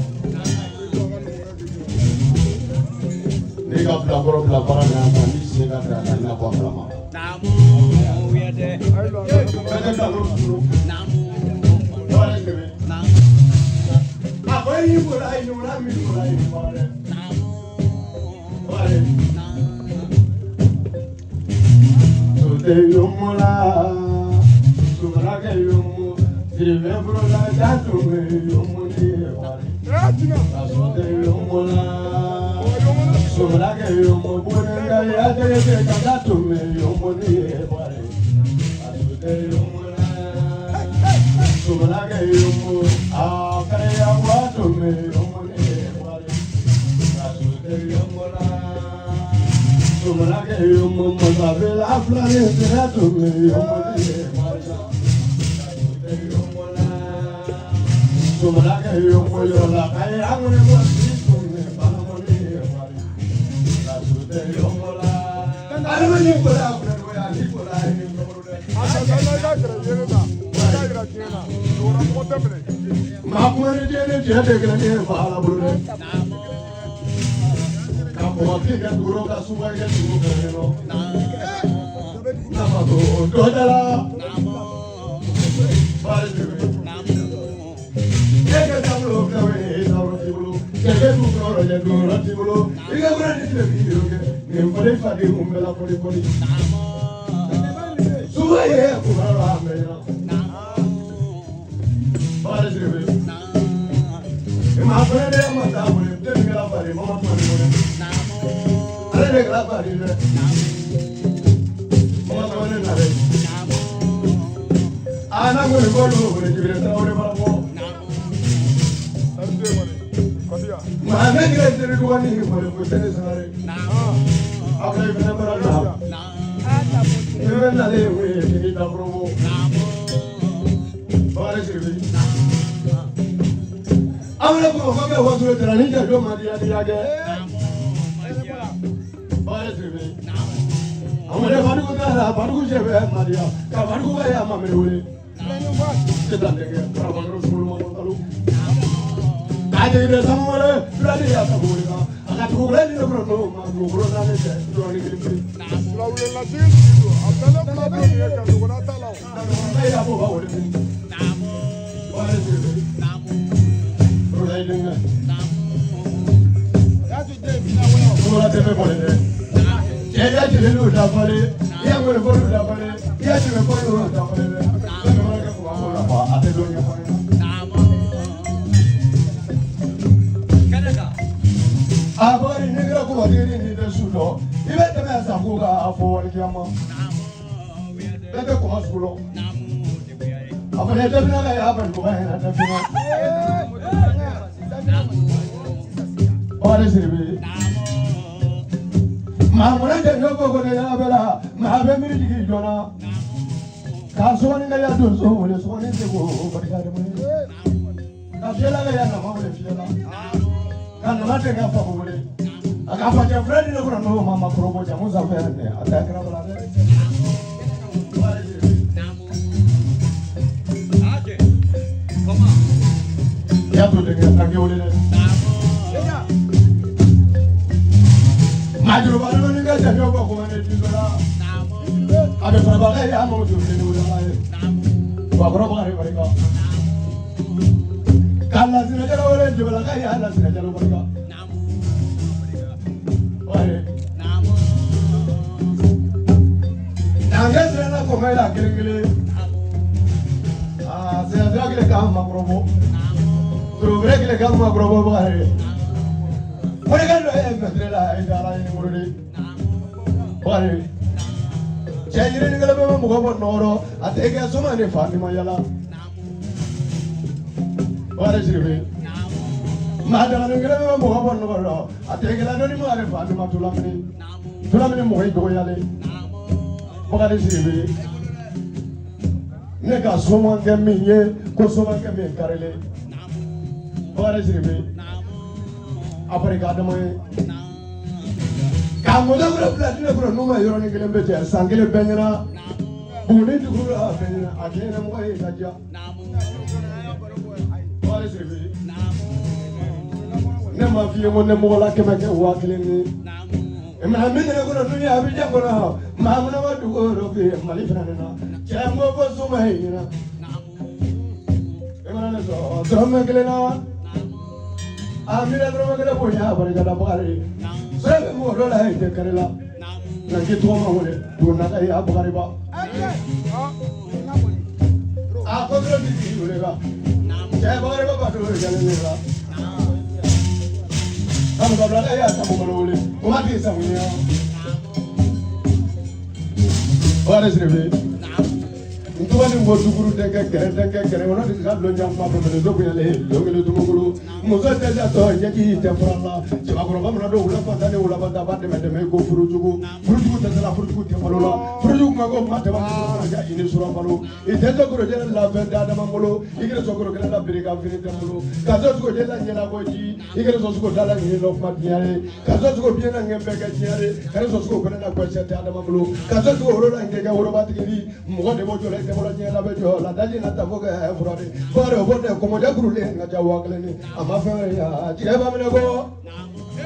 N'i ka bilankɔrɔ bila baara min na n'i sen ka da i n'a bɔ a kalama. Bɛɛ tɛ bilankɔrɔ turu. Bakari Sidibe. A ko i y'i bolo a y'i wolo a m'i bolo a y'i bolo dɛ. Bakari. Sote yomola, sumarake yomo, Sidibe furola jatume yomo ni wari. Sote yomola, sumarake yomo, bonenga ya tere kajatume yomo ni wari. Sote yomola, sumarake yomo, akare ya watume yomo ni wari. Sote yomola. Sumalakɛ yombo masafela filani sira tumi yombo Sumalakɛ yombo yɔrɔ kaye angone mo tumi banamoni mari Lasute yombo la Alamani kola kola ni kola ni Ma kuma ni den ni cɛ tɛ kelen ye fa la bolo dɛ. Ka mɔgɔ k'i ka dugu ka suba kɛ dugu kɛrɛfɛ nɔ. N'a ma to dɔ da la. Baari de bɛ. E ka taabolo filɛ o ye taabolo t'i bolo. Cɛkɛ du kɔrɔ yɛ donyɔrɔ t'i bolo. I ka wɛrɛ ni tile b'i yɛrɛ kɛ. Nin fɔli faden kun bɛɛ la fɔli fɔli. Suba ye kubara la a mɛnna. Baari de bɛ. Ma fana de ma taa wele den min kɛra fari ma ma tuma ni wele. Ale de kɛra fari dɛ. Ma tuma ni nare. Aa n'a ko nin ko don wele jibiri tarawele fana fɔ. Maa ne kɛra seri dɔgɔnin wele ko sɛnɛ sangare. Abulayi fana bara la. Ne bɛ nalen wele k'i dakɔrɔbɔ. Bakari Sidibe. An bɛ bamakɔ kɛ waso jara ni jajo ma diya diya kɛ. Bakari Sidibe. An wele Fadugu t'a la Fadugu sɛbɛ ma diya ka Fadugu ka ya ma mɛrɛ wele. Sisan tɛ kɛ karamɔgɔ sulu ma kalo. K'a jigin de sanu wele filali y'a sago wele kan. A ka dugukolo ni ne kɔnɔ n'o ma dugukolo naani tɛ dɔɔnin kelen kelen. Ayi a b'o ka wele fini. Bakari Sidibe. Rolayi denkɛ. Sogola tɛ bɛ bɔlen dɛ. Cɛ ya jeli dafalen, i ya ŋɔni fɔliw dafalen, i ya jɛmɛ fɔliw dafalen dɛ. Fɛn min mana kɛ kuma ko la, a tɛ dɔn ɲɛfɔ ɲɛna. A Bakari n'i kɛra kumatigi ni tɛ su dɔn, i bɛ tɛmɛ sago kan a fɔ walikiyama. Bɛɛ tɛ kɔma sugu lɔ. A fana ye dafinna ka y'a bali kɔma yɛrɛ dafinna. Bakari Sidibe. Maa mɔnɛ tɛ ɲɔ ko ko ne yala bɛ la, maa bɛ miiri jigin joona. K'a sɔgɔni ka ya donso wele sɔgɔni tɛ ko barika de mun ye. Ka fiyɛla ka ya nama wele fiyɛla. Ka nama tɛ ka fago wele. A ka facɛ filɛ ni ne kɔnɔ n'o ma ma kɔrɔbɔ jamu sanfɛ dɛ a tɛ kɛra bala dɛ. I y'a to denkɛ an kɛ wele dɛ. Majuruba ni ka jate bɔ kuma ne ti la. A bɛ farabaga ye a mago jɔ ni wele ala ye. Bakɔrɔ bakari barika. K'a lasinɛ jalo wele jɛbalaka ye a lasinɛ jalo barika. Waye. N'an kɛ siranna kɔmɛ la kelen kelen. Aa sira sira kelen k'an makɔrɔbɔ. Torobere kelen k'an makɔrɔbɔ bakari. Fɔlikɛ dɔ ye mɛtiri la e tɛ ala ɲini bolo de. Bakari. Cɛ yirini kelen bɛ mɔgɔ bɔ nɔgɔ a tɛ kɛ soma ni fa ni ma yala. Bakari Sidibe. Maa dagani kelen bɛ mɔgɔ bɔ nɔgɔ rɔ a tɛ kɛ la dɔnni ma ale fa ni ma tulamini. Tulamini mɔgɔ ye dɔgɔyalen. Bakari Sidibe. Ne ka somakɛ min ye ko somakɛ min karilen. Bakari Sidibe. A barika adama ye. K'a mɔdɛ wɛrɛ bila diinɛ kɔnɔ n'u ma yɔrɔnin kelen bɛ cɛ san kelen bɛɛ ɲɛna. Buguni dugu la bɛɛ ɲɛna a kɛɲɛna mɔgɔ ye ka diya. Bakari Sidibe. Ne ma f'i ye ko ne mɔgɔ la kɛmɛ kɛ 1000 ni. Mɛ min yɛrɛ kɔnɔ dun ye Abidjan kɔnɔ maa mana ma dugu dɔ bɛ yen Mali fana na. Cɛ n ko fo soma ye ɲɛna. I mana ne sɔrɔ dɔrɔmɛ kelen na. A mi na dɔrɔmɛ kelen bonya a barika da Bakari. Sira bɛ mɔgɔ dɔ la yen tɛ kari la. Nka k'i tɔgɔ ma wele donna ka ye a Bakari ba. A ko dɔrɔn ti k'i wele kan. Cɛ Bakari ba ba dɔw jalen ne la. Kamu kabila ka ye a sago balo wele. O ma k'i sago ye. Bakari Sidibe. N tɔgɔ ni ko dukuru denkɛ kɛrɛ denkɛ kɛrɛ kɔnɔ de ka lɔn jan kuma fɛ so bonyalen lɔnkelen tumukolo muso tɛ jatɔ ɲɛji tɛ fura la cɛbakɔrɔba mana don wula fantan ni wula fantan b'a dɛmɛ dɛmɛ i ko furujugu furujugu tɛ sala furujugu tɛ balo la furujugu kuma ko kuma tɛmɛ i ni sura balo i tɛ sɔn korojɛ la fɛn tɛ adama bolo i kɛra sɔn korokɛlɛ la bere ka fini tɛ bolo ka sɔn sogo jɛ la ɲɛna ko ji i kɛra sɔn sogo da la ɲini dɔ kuma diɲɛ ye ka sɔn sogo biɲɛ na ŋɛ bɛɛ kɛ diɲɛ ye ka sɔn sogo fɛnɛ na gɛsɛ tɛ adama bolo ka sɔn sogo woro la ŋɛ kɛ worobatigi ni mɔgɔ de b'o jɔ la i tɛ bɔra diɲɛ la bɛ jɔ la daji na ta fo kɛ fura de bakari o bɔ dɛ kɔmɔjɛ kurulen ka ca 10,000 ni a ma fɛn wɛrɛ ye a jigɛ ba minɛ ko i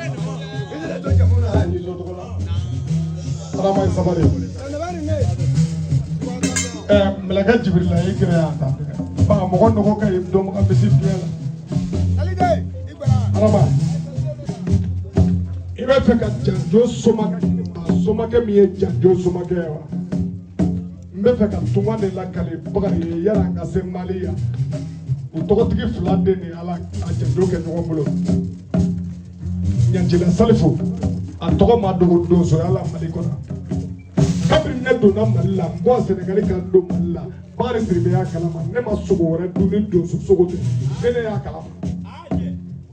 yɛrɛ to jamu na ni so tɔgɔ la. Ala ye sabali. Mɛlɛkɛ Jibirila y'i gɛrɛ yan tan ba mɔgɔ nɔgɔ ka ɲi dɔnbaga misi fiɲɛ la. Alama i bɛ fɛ ka janjo somakɛ maa somakɛ min ye janjo somakɛ ye wa n bɛ fɛ ka tunga de lakale Bakari ye yanni an ka se Mali yan u tɔgɔtigi fila den de ala a janjo kɛ ɲɔgɔn bolo Ɲancila Salifu a tɔgɔ ma dogo donsoya la Mali kɔnɔ kabini ne donna Mali la n bɔ Sɛnɛgali ka n don Mali la Bakari Sidibe y'a kalama ne ma sogo wɛrɛ dun ni donso sogo tɛ ne y'a kalama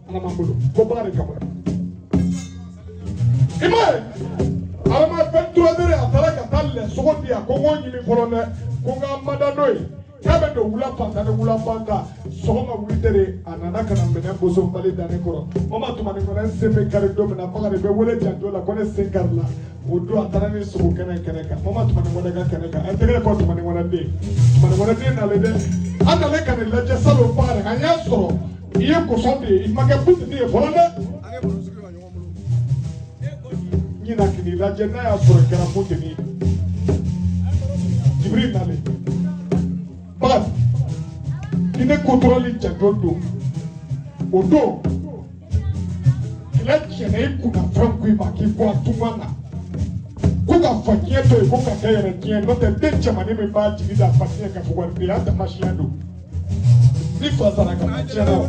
Ala m'an bolo ko Bakari Kamara i m'a ye Adama 23 heures a taara ka taa lɛ sogo di yan ko n k'o ɲimi fɔlɔ dɛ ko n ka ma da n'o ye k'a bɛ don wula fantan ni wula fantan sɔgɔma huit heures a nana ka na minɛn bosobali da ne kɔrɔ o ma tuma ni kɔnɔ n sen bɛ kari don min na Bakari bɛ wele janjo la ko ne sen kari la o don a taara ni sogo kɛnɛ kɛnɛ kan mama tumani kɔnɛ ka kɛnɛ kan an tɛgɛ kɔ tumani kɔnɛ den tumani kɔnɛ den nalen dɛ an nalen ka nin lajɛ salon Bakari an y'a sɔrɔ i ye kɔsɔn de ye i ma kɛ butigi ye fɔlɔ dɛ ɲina k'i lajɛ n'a y'a sɔrɔ i kɛra butigi ye Jibiri nalen Bakari ni ne kotorali janjo don o don kɛlɛ tiɲɛna i kunna fɛn ko i ma k'i bɔ a tunga na ko ka fa diɲɛ to yen ko ka kɛ yɛrɛ diɲɛ n'o tɛ den cɛmannin min b'a jigi da fa diɲɛ kan fugaridenya taamasiyɛn don ni fa sara ka ban tiɲɛna o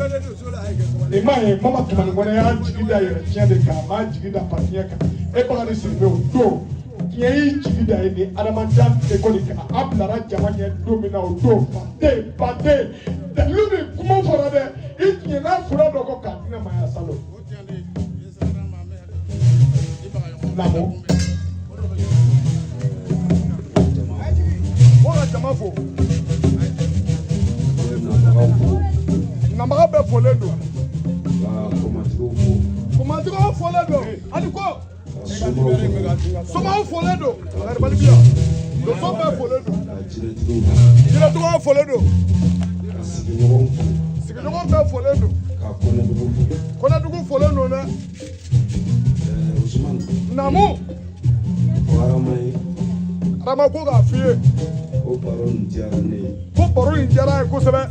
i m'a ye mama tumani kɔnɛ y'a jigi da yɛrɛ tiɲɛ de kan a m'a jigi da fa tiɲɛ kan e Bakari Sidibe o don diɲɛ y'i jigi da ye ni adamadenya ekɔli kan a bilara jama ɲɛ don min na o don fa tɛ yen ba tɛ yen dalilu ni kuma fɔra dɛ i tiɲɛna fura dɔ kɔ k'a di ne ma yan salon lamɔ ko ka jama fo nabaga bɛɛ folen don kɔmatigiw folen don ani ko somaw folen don garibali bi yan donso bɛɛ folen don jinɛtigiw folen don sigiɲɔgɔn bɛɛ folen don kɔnɛdugu folen don dɛ naamu Adama ko k'a f'i ye ko baro in diyara ne ye ko baro in diyara a ye kosɛbɛ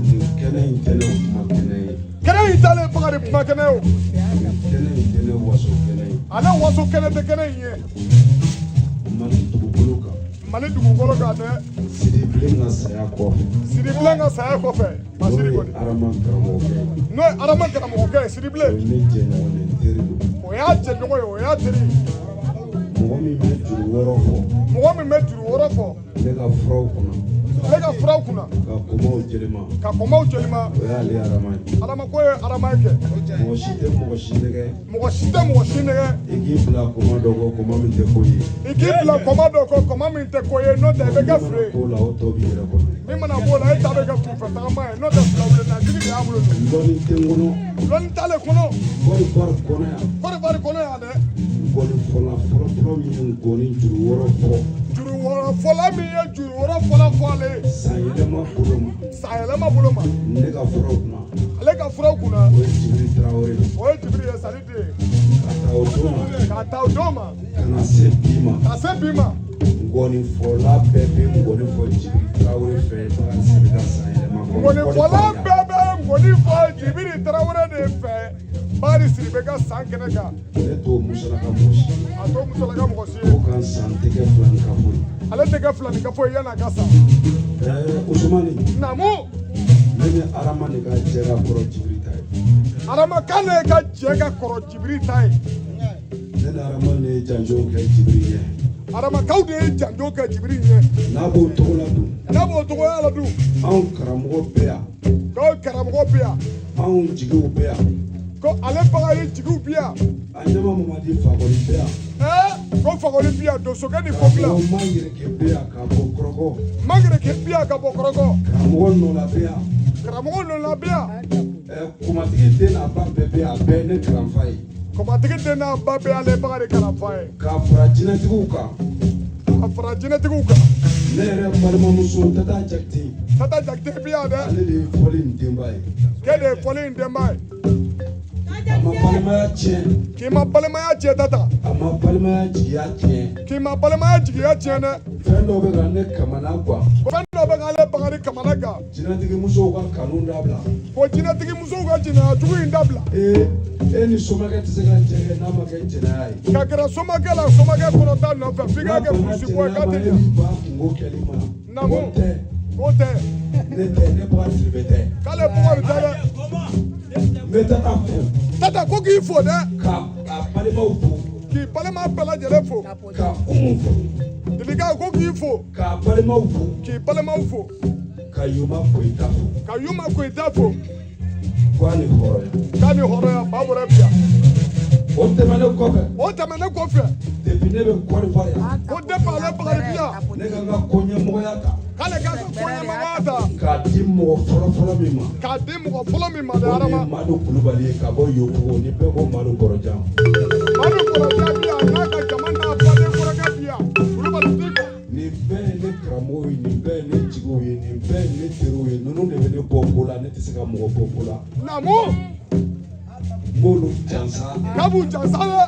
nin kɛnɛ in tɛ ne kuma kɛnɛ ye kɛnɛ in t'ale Bakari kuma kɛnɛ ye o nin kɛnɛ in tɛ ne waso kɛnɛ ye ale waso kɛnɛ tɛ kɛnɛ in ye Mali dugukolo kan Mali dugukolo kan dɛ Sidibilen ka saya kɔfɛ Sidibilen ka saya kɔfɛ n'o ye Adama karamɔgɔkɛ ye n'o ye Adama karamɔgɔkɛ ye Sidibilen o ye ne jɛɲɔgɔn ye n teri don o y'a jɛɲɔgɔn ye o y'a teri ye mɔgɔ min bɛ juru wɔɔrɔ fɔ mɔgɔ min bɛ juru wɔɔrɔ fɔ ne ka furaw kunna ale ka furaw kunna ka kɔmɔw jelima ka kɔmɔw jelima o y'ale Adama ye Adama ko ye Adama ye kɛ mɔgɔ si tɛ mɔgɔ si nɛgɛ mɔgɔ si tɛ mɔgɔ si nɛgɛ i k'i bila kɔmɔ dɔ kɔ kɔmɔ min tɛ ko ye i k'i bila kɔmɔ dɔ kɔ kɔmɔ min tɛ ko ye n'o tɛ i bɛ kɛ fure ye ko la o tɔ b'i yɛrɛ kɔnɔ min mana b'o la e ta bɛ kɛ kunfɛ tagama ye n'o tɛ fila wuli na jigi de y'a bolo lɔnni tɛ n kɔnɔ lɔnni t'ale kɔnɔ Côte d'Ivoire kɔnɔ yan Côte d'Ivoire kɔnɔ yan dɛ ngɔni fɔla fɔlɔ fɔlɔ min ye ngɔni juru wɔɔrɔ fɔ juru wɔɔrɔ fɔla min ye juru wɔɔrɔ fɔlɔ fɔ ale ye san yɛlɛma bolo ma san yɛlɛma bolo ma ne ka furaw kunna ale ka furaw kunna o ye Jibiri Tarawele ye o ye Jibiri ye sali den ye ka ta o don ma ka ta o don ma ka na se bi ma ka se bi ma ngɔni fɔla bɛɛ bɛ ngɔni fɔ Jibiri Tarawele fɛ Bakari Sidibe ka san yɛlɛma kɔnɔ ngɔni fɔla bɛɛ bɛ ngɔni fɔ Jibiri Tarawele de fɛ Bakari Sidibe ka san kɛnɛ kan ne t'o musolaka mɔgɔ si ye a t'o musolaka mɔgɔ si ye o ka san tɛ kɛ filanikafo ye ale tɛ kɛ filanikafo ye yan'a ka sa Usumani naamu ne ni Adama de ka jɛ ka kɔrɔ Jibiri ta ye Adama k'ale ka jɛ ka kɔrɔ Jibiri ta ye ne ni Adama de ye janjow kɛ Jibiri ɲɛ. Aramakaw de ye janjo kɛ Jibiri ɲɛ. N'a b'o cogo la dun. N'a b'o cogoya la dun. Anw karamɔgɔ bɛ yan. K'aw karamɔgɔ bɛ yan. Anw jigiw bɛ yan. Ko ale Bakari jigiw bɛ yan. A ɲɛma Mamadi Fakɔli bɛ yan. Ɛɛ, ko Fakɔli bɛ yan, donsokɛ ni kɔkila. Karamɔgɔ Mangireke bɛ yan ka bɔ Kɔrɔgɔ. Mangireke bɛ yan ka bɔ Kɔrɔgɔ. Karamɔgɔ Nɔla bɛ yan. Karamɔgɔ Nɔla bɛ yan. Ɛ, kumatigi den n'a ba bɛɛ bɛ yan, a bɛɛ ye ne kalanfa ye. Kɔmatigi den n'a ba bɛɛ y'ale Bakari kalanfa ye. K'a fara jinɛtigiw kan. Ka fara jinɛtigiw kan. Ne yɛrɛ balimamuso Tata Jakite. Tata Jakite bɛ yan dɛ. Ale de ye fɔli in denba ye. K'e de ye fɔli in denba ye. A ma balimaya tiɲɛ. K'i ma balimaya tiɲɛ Tata. A ma balimaya jigiya tiɲɛ. K'i ma balimaya jigiya tiɲɛ dɛ. Fɛn dɔ bɛ ka ne kamana gan. Fɛn dɔ bɛ k'ale Bakari kamana gan. Jinɛtigi musow ka kanu dabila. Ko jinɛtigi musow ka jɛnɛya jugu in dabila. Ee, e ni somakɛ tɛ se ka jɛ kɛ n'a ma kɛ jɛnɛya ye. Ka gɛrɛ somakɛ la, somakɛ kɔnɔ ta nɔfɛ f'i k'a kɛ kurusi bɔ ye k'a tɛ ɲɛ. ɲɛ. E b'i ban kunko kɛli ma. Naamu. O tɛ. K'o tɛ. Ne tɛ, ne Bakari Sidibe tɛ. K'ale Bakari tɛ dɛ. N bɛ Tata fo. Tata ko k'i fo dɛ. Ka a balimaw fo. K'i balima bɛɛ lajɛlen fo. Ka Umu fo. Dilika ko k'i fo. K'a balimaw fo. K'i balimaw fo. Ka Yoma Koyita fo. Ka Yoma Koyita fo. K'a ni hɔrɔnya. K'a ni hɔrɔnya, ba bɔra bi yan. O tɛmɛnen kɔfɛ. O tɛmɛnen kɔfɛ. Depuis ne bɛ Côte d'Ivoire yan. Ko depuis ale Bakari bi yan. Ne ka n ka koɲɛmɔgɔya ta. K'ale k'a ka koɲɛmɔgɔya ta. K'a di mɔgɔ fɔlɔ-fɔlɔ min ma. K'a di mɔgɔ fɔlɔ min ma dɛ O de Adama. ye Madu Kulubali ye ka bɔ Yobugu ni bɛɛ ko Madu Kɔrɔjan. Madu Kɔrɔjan bi yan n'a ka jama n'a baden kɔrɔkɛ bi yan. Kulubali t'i kɔ. Nin bɛɛ ye ne karamɔgɔw ye, nin bɛɛ ye ne jigiw ye, nin bɛɛ ye ne teriw ye, ninnu de bɛ ne bɔ ko la, ne tɛ se ka mɔgɔ bɔ ko la. Naamu. N b'olu jansa. K'a b'u jansa dɛ.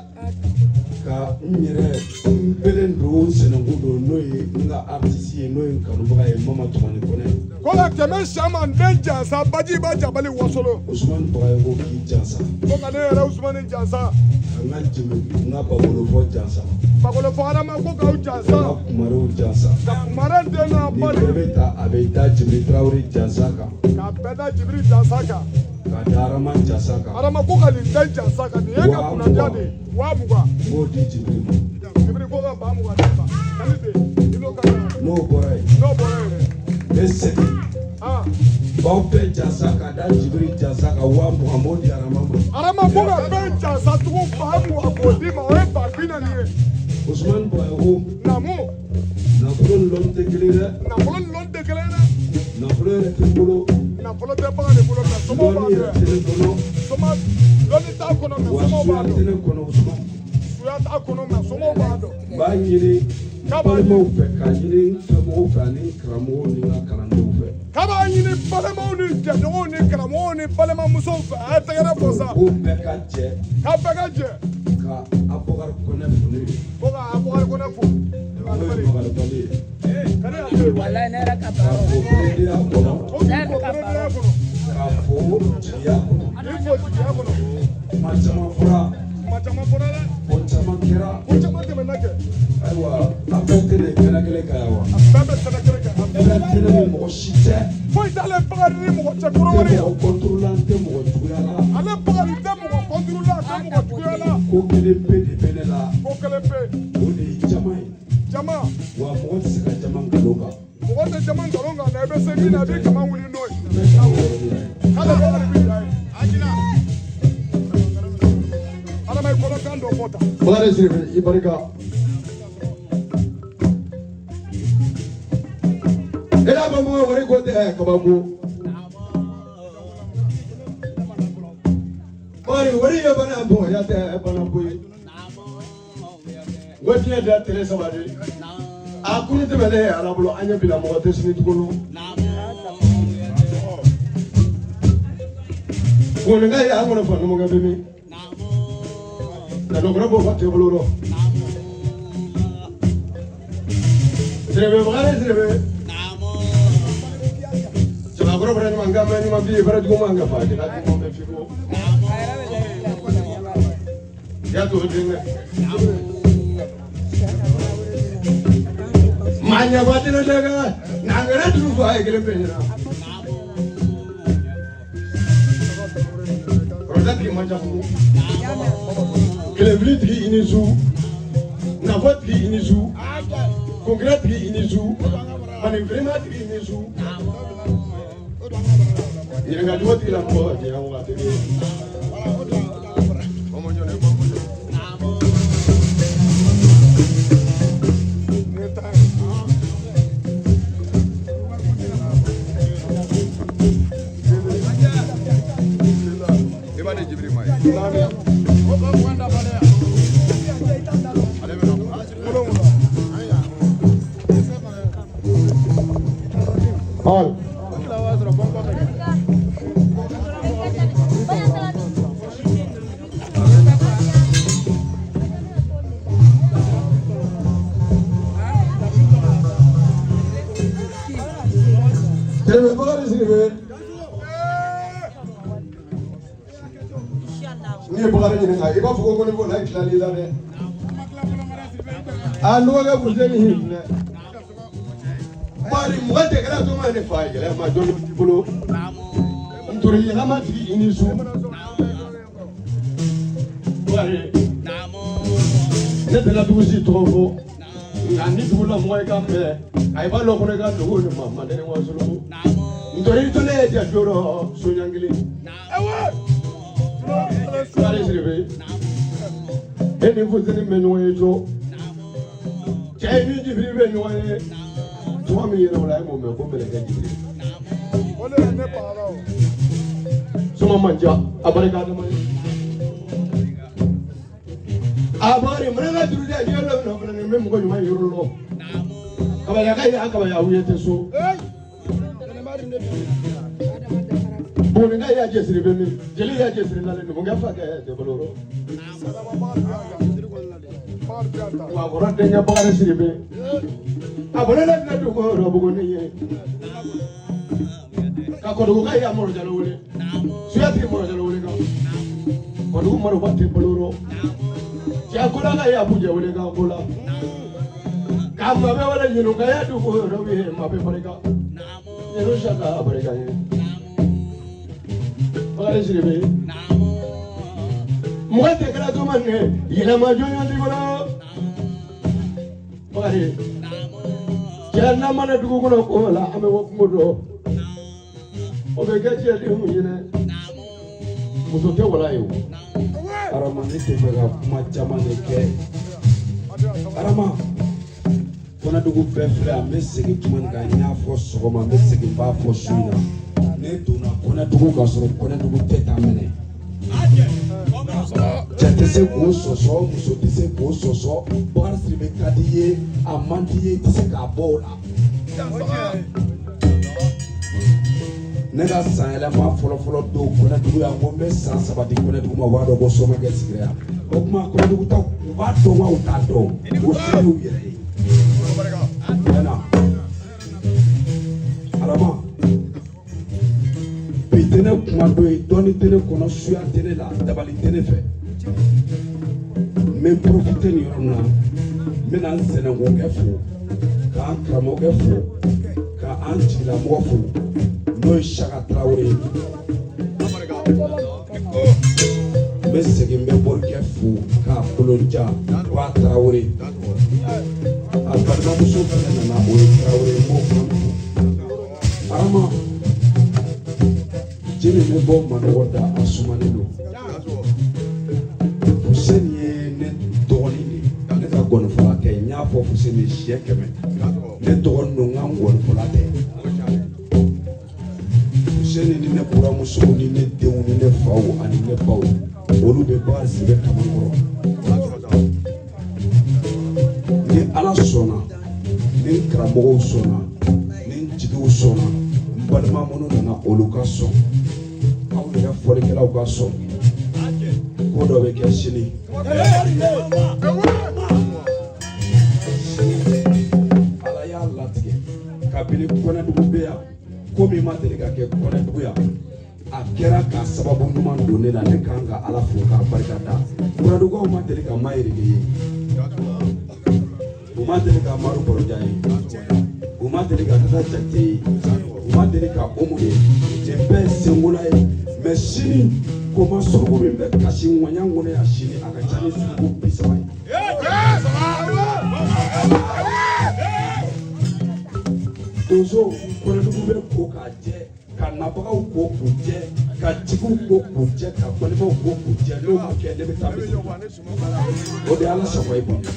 Ka n yɛrɛ n belen don n sɛnɛkun don n'o ye n ka artiste ye n'o ye n kanubaga ye Mama Tumani Kɔnɛ. Ko ka kɛmɛ siyama n den jansa bajiba jabali wasolo. Usumani Bagayogo k'i jansa. Ko ka ne yɛrɛ Usumani jansa. Ka n ka jɛmɛ n ka babolofɔ jansa. Babolofɔ Adama ko k'aw jansa. Ka n ka kumarew jansa. Ka kumare den n'a ba Nin bɛɛ bɛ ta a bɛ da Jibiri Tarawele jansa kan. K'a bɛɛ da Jibiri jansa kan. Ka da Arama jansa kan. Adama ko ka nin da jansa kan nin ye ka kunnadiya de ye. 20,000. N b'o di Jibiri ma. Jibiri ko ka 20,000 d'i ma. Kali de i n'o ka kan. N'o bɔra yen. N'o bɔra yen dɛ. N bɛ segin. Baw bɛɛ jansa ka da Jibiri jansa kan 20,000 n b'o di Arama ma. Arama ko ka bɛɛ jansa tugun 20,000 k'o d'i ma o ye 40,000 ye. Usumani Bagayogo. Naamu. Nafolo ni lɔnni tɛ kelen dɛ. Nafolo ni lɔnni tɛ kelen dɛ. Nafolo yɛrɛ tɛ n bolo. Nafolo tɛ Bakari bolo mɛ somɔgɔw b'a Lɔnni yɛrɛ tɛ ne kɔnɔ. Soma lɔnni t'a kɔnɔ mɛ Wa somɔgɔw b'a suya tɛ dɔn. ne kɔnɔ Usumani. Suya t'a kɔnɔ mɛ somɔgɔw b'a dɔn. N b'a ɲini n balimaw fɛ k'a ɲini n fɛmɔgɔw fɛ ani n karamɔgɔw ni n ka kalandenw fɛ. K'a b'a ɲini balimaw ni jɛɲɔgɔnw ni karamɔgɔw ni balimamusow fɛ a ye tɛgɛrɛ fɔ sa. Ko bɛɛ ka jɛ. K'a bɛɛ ka jɛ. Ka Abubakari Kɔnɛ fo ne ye. Ko ka Abubakari Kɔnɛ fo. N'o ye Makaribali ye. Kani y'a to yen. Walayi ne yɛrɛ ka K'a baara. fo beredenya kɔnɔ. Ko k'i fo beredenya kɔnɔ. K'a fo jigiya kɔnɔ. K'i fo jigiya kɔnɔ. Kuma caman fɔra. Kuma caman fɔra dɛ. Ko caman kɛra. Ko caman tɛmɛna kɛ. Ayiwa a bɛɛ tɛ nin kɛnɛ kelen kan yan wa. A bɛɛ bɛ kɛnɛ kelen kan. A bɛɛ Fɛn tɛ ne ni mɔgɔ si cɛ. Foyi t'ale Bakari ni mɔgɔ cɛ N tɛ kɔrɔwari. mɔgɔ kɔntoro la, n tɛ mɔgɔ juguya la. Ale Bakari tɛ mɔgɔ kɔnturu la, a tɛ mɔgɔ juguya la. Ko kelen pe de bɛ ne la. Ko kelen pe. O de ye jama ye. Jama. Wa mɔgɔ tɛ se ka jama nkalon kan. Mɔgɔ tɛ jama nkalon kan nka i bɛ se min na i bɛ kaman wuli n'o ye. N bɛ taa o yɔrɔ de la yen. K'ale Bakari bɛ ja ye. Adama i kɔnɔkan dɔ fɔ tan. Bakari Sidibe i barika. E y'a fɔ mɔgɔ wari ko tɛ kabako. Bakari wari ye bana bɔ ya tɛ bana ko ye. N ko diɲɛ da tile saba de. A kunu tɛmɛnen Ala bolo an ɲɛ bila mɔgɔ tɛ sini tuguni. Kɔni ka ye an kɔnɔ fa numukɛ bɛ min? Kanokɔrɔ b'o fa tɛ bolo rɔ. Sidibe Bakari Sidibe. Cɛbakɔrɔ fana ɲuman kan mɛ ɲuman bi ye fana jugu man kan fa jɛnɛ jugu bɛ fi ko. Ya to denkɛ. Maa ɲɛfa tɛna dɛ kɛ n'angɛrɛ turu fɔ a ye kelen pe ɲɛna. Kɔrɔtɛ tigi man ca furu. Kelenfili tigi i ni su. Nafa tigi i ni su, konkira tigi i ni su, ani firima tigi i ni su. Ɲininkali tigi la mɔgɔ jɛya waati. All. Siribe Bakari Siribe. N'i ye Bakari ɲininka i b'a fɔ ko ne ko n'a tilal'i la dɛ. A nɔgɔkɛ Fuseni filɛ. Bari mɔgɔ tɛ kɛra to ma ne fa yɛlɛma jɔn t'i bolo. Ntori yɛlɛma tigi i ni su. Bari ne tɛna dugu si tɔgɔ fɔ. Nka ni dugu la mɔgɔ i ka mɛn a i b'a lɔn kɔnɔ i ka dugu ni ma mandɛni wasolo. Ntori tole ye jɛ jɔrɔ soɲan kelen. Bakari Siribe. E ni Fuseni bɛ ɲɔgɔn ye co. Cɛ ni Jibiri bɛ ɲɔgɔn ye. Tuma min yɛrɛ o la e m'o mɛn ko mɛlɛkɛ Jibiri. Suma man diya a barika adama ye. A Bakari mana ka juru diya diɲɛ lɔ fana ni n bɛ mɔgɔ ɲuman yɔrɔ lɔ. Kabaya ka ye a kabaya u ye tɛ so. Buguni y'a cɛsiri bɛ min jeli y'a cɛsiri nalen numukɛ fa kɛ tɛ bolo rɔ. Wa kɔrɔ denkɛ Bakari Siribe. A bolo ne filɛ dugu kɔrɔ Buguni ye. Ka kɔdugu ka y'a Mɔrɔ Jalo wele. Suya tigi Mɔrɔ Jalo wele kan. Kɔdugu Mɔrɔba tɛ bolo rɔ. Cɛ kola ka y'a Bujɛ wele kan kola. Ka mabɛ wele ɲinu ka y'a dugu kɔrɔ ye mabɛ barika. Ɲinu saka barika ye. Bakari Siribe. Mɔgɔ tɛ kɛra to ma ne yɛlɛma jɔnjɔn t'i bolo. Bakari. Cɛ n'an mana dugu kɔnɔ ko la an bɛ bɔ kungo dɔn. O bɛ kɛ cɛdenw ye dɛ. Muso tɛ wala ye o. Arama ne tɛ fɛ ka kuma caman de kɛ. Arama Kɔnɛdugu bɛɛ filɛ yan, n bɛ segin kuma nin kan, n y'a fɔ sɔgɔma, n bɛ segin n b'a fɔ su in na. Ne donna Kɔnɛdugu ka sɔrɔ Kɔnɛdugu tɛ taa minɛ. Cɛ tɛ se k'o sɔsɔ, muso tɛ se k'o sɔsɔ. Bakari Siribe ka di i ye, a man di i ye, i tɛ se k'a bɔ o la. Ne ka san yɛlɛma fɔlɔfɔlɔ don Kɔnɛdugu yan, ko n bɛ san 3 di Kɔnɛdugu ma, u b'a dɔn ko somakɛ sigira yan. O tuma Kɔnɛdugu taw, u b'a dɔn wa u t'a dɔn, o se y'u yɛrɛ ye. Tiɲɛna Arama, bi tɛ ne kuma don ye, dɔnni tɛ ne kɔnɔ, suya tɛ ne la, dabali tɛ ne fɛ. N bɛ profiter nin yɔrɔ in na, n bɛna n sɛnɛkokɛ fo, k'an karamɔgɔkɛ fo, k'an jigilamɔgɔ fo, n'o ye Saka Tarawele ye. N bɛ segin n bɛ Morikɛ fo k'a kolonja k'a Tarawele. A balimamuso fana nana, o ye Tarawele ye, n b'o fana fo. Arama, ji min bɛ bɔ manɔgɔ da, a sumanen don. Fuseni ye ne dɔgɔnin de ye, ne ka gɔnifɔla tɛ. N y'a fɔ Fuseni ye siɲɛ 100, ne dɔgɔnin don, n ka gɔnifɔla tɛ. Fuseni ni ne buramusow ni ne denw ni ne faw ani ne baw, olu bɛ Bakari Siribe kaman kɔrɔ. Ni Ala sɔnna, ni n karamɔgɔw sɔnna, ni n jigiw sɔnna, n balima minnu nana olu ka sɔn, aw yɛrɛ fɔlikɛlaw ka sɔn, ko dɔ bɛ kɛ sini. Sini Ala y'a latigɛ kabini Kɔnɛdugu bɛ yan, ko min ma deli ka kɛ Kɔnɛdugu yan, a kɛra k'a sababu ɲuman don ne la. Ne kan ka Ala fo k'a barika da. Kɔnɛdugukaw ma deli ka Mayereke ye, u ma deli ka Madu Kɔrɔja ye, u ma deli ka Tata Jakite ye, u ma deli ka Omu ye. Nin bɛɛ ye senkola ye. Mɛ sini koma suruku min bɛ kasi ŋɔɲa kɔnɔ yan sini, a ka ca ni suruku 30 ye. Donso Kɔnɛdugu bɛ ko k'a jɛ, ka nabagaw ko k'u jɛ, ka jigiw ko k'u jɛ, ka balimaw ko k'u jɛ. N'o ma kɛ, ne bɛ taa misiri la. O de ye Ala sago ye bolo.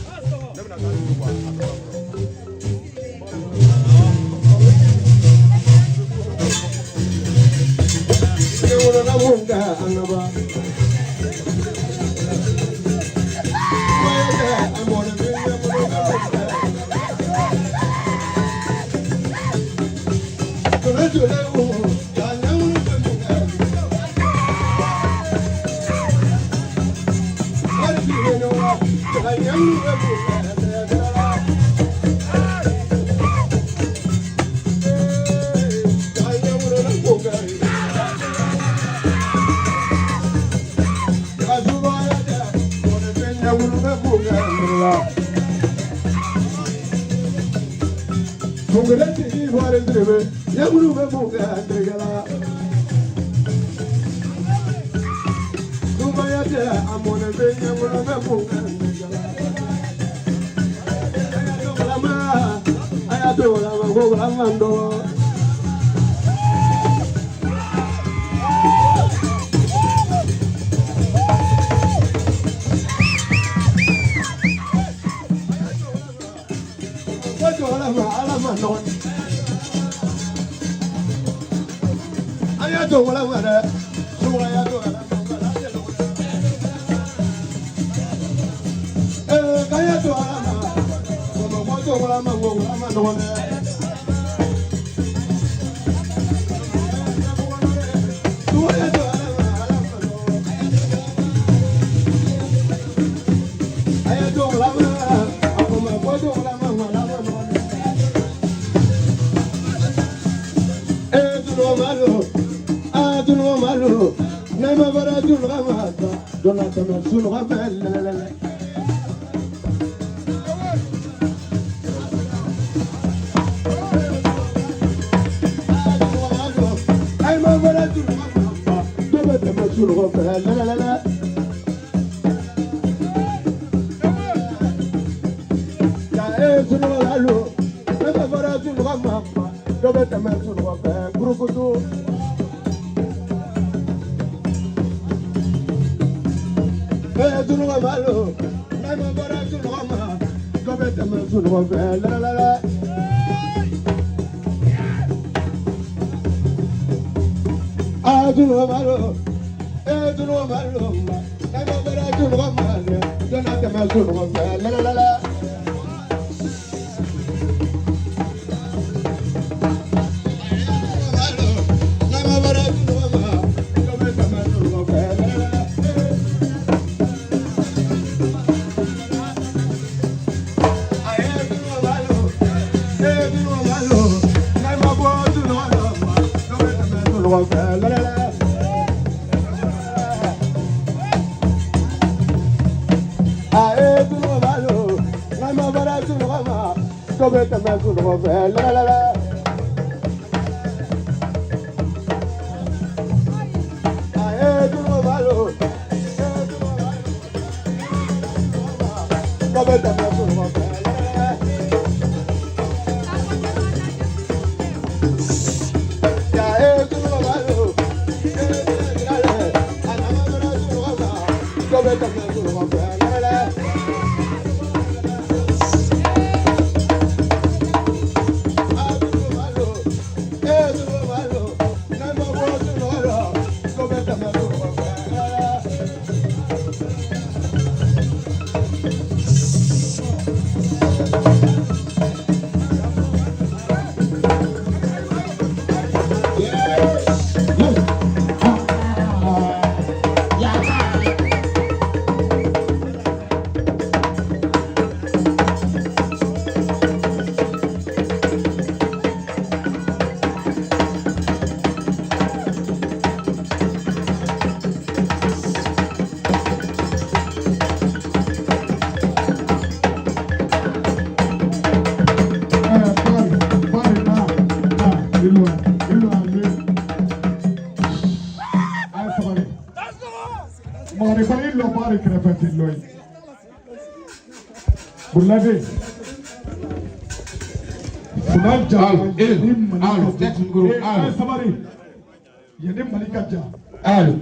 Ne wolola mun kɛ an ka ba. Buruladen funa ja. Allo, eh, Ni Mali allo, ka tête micro, Eh, allo. eh, sabari, yanni Mali ka ja. Allo.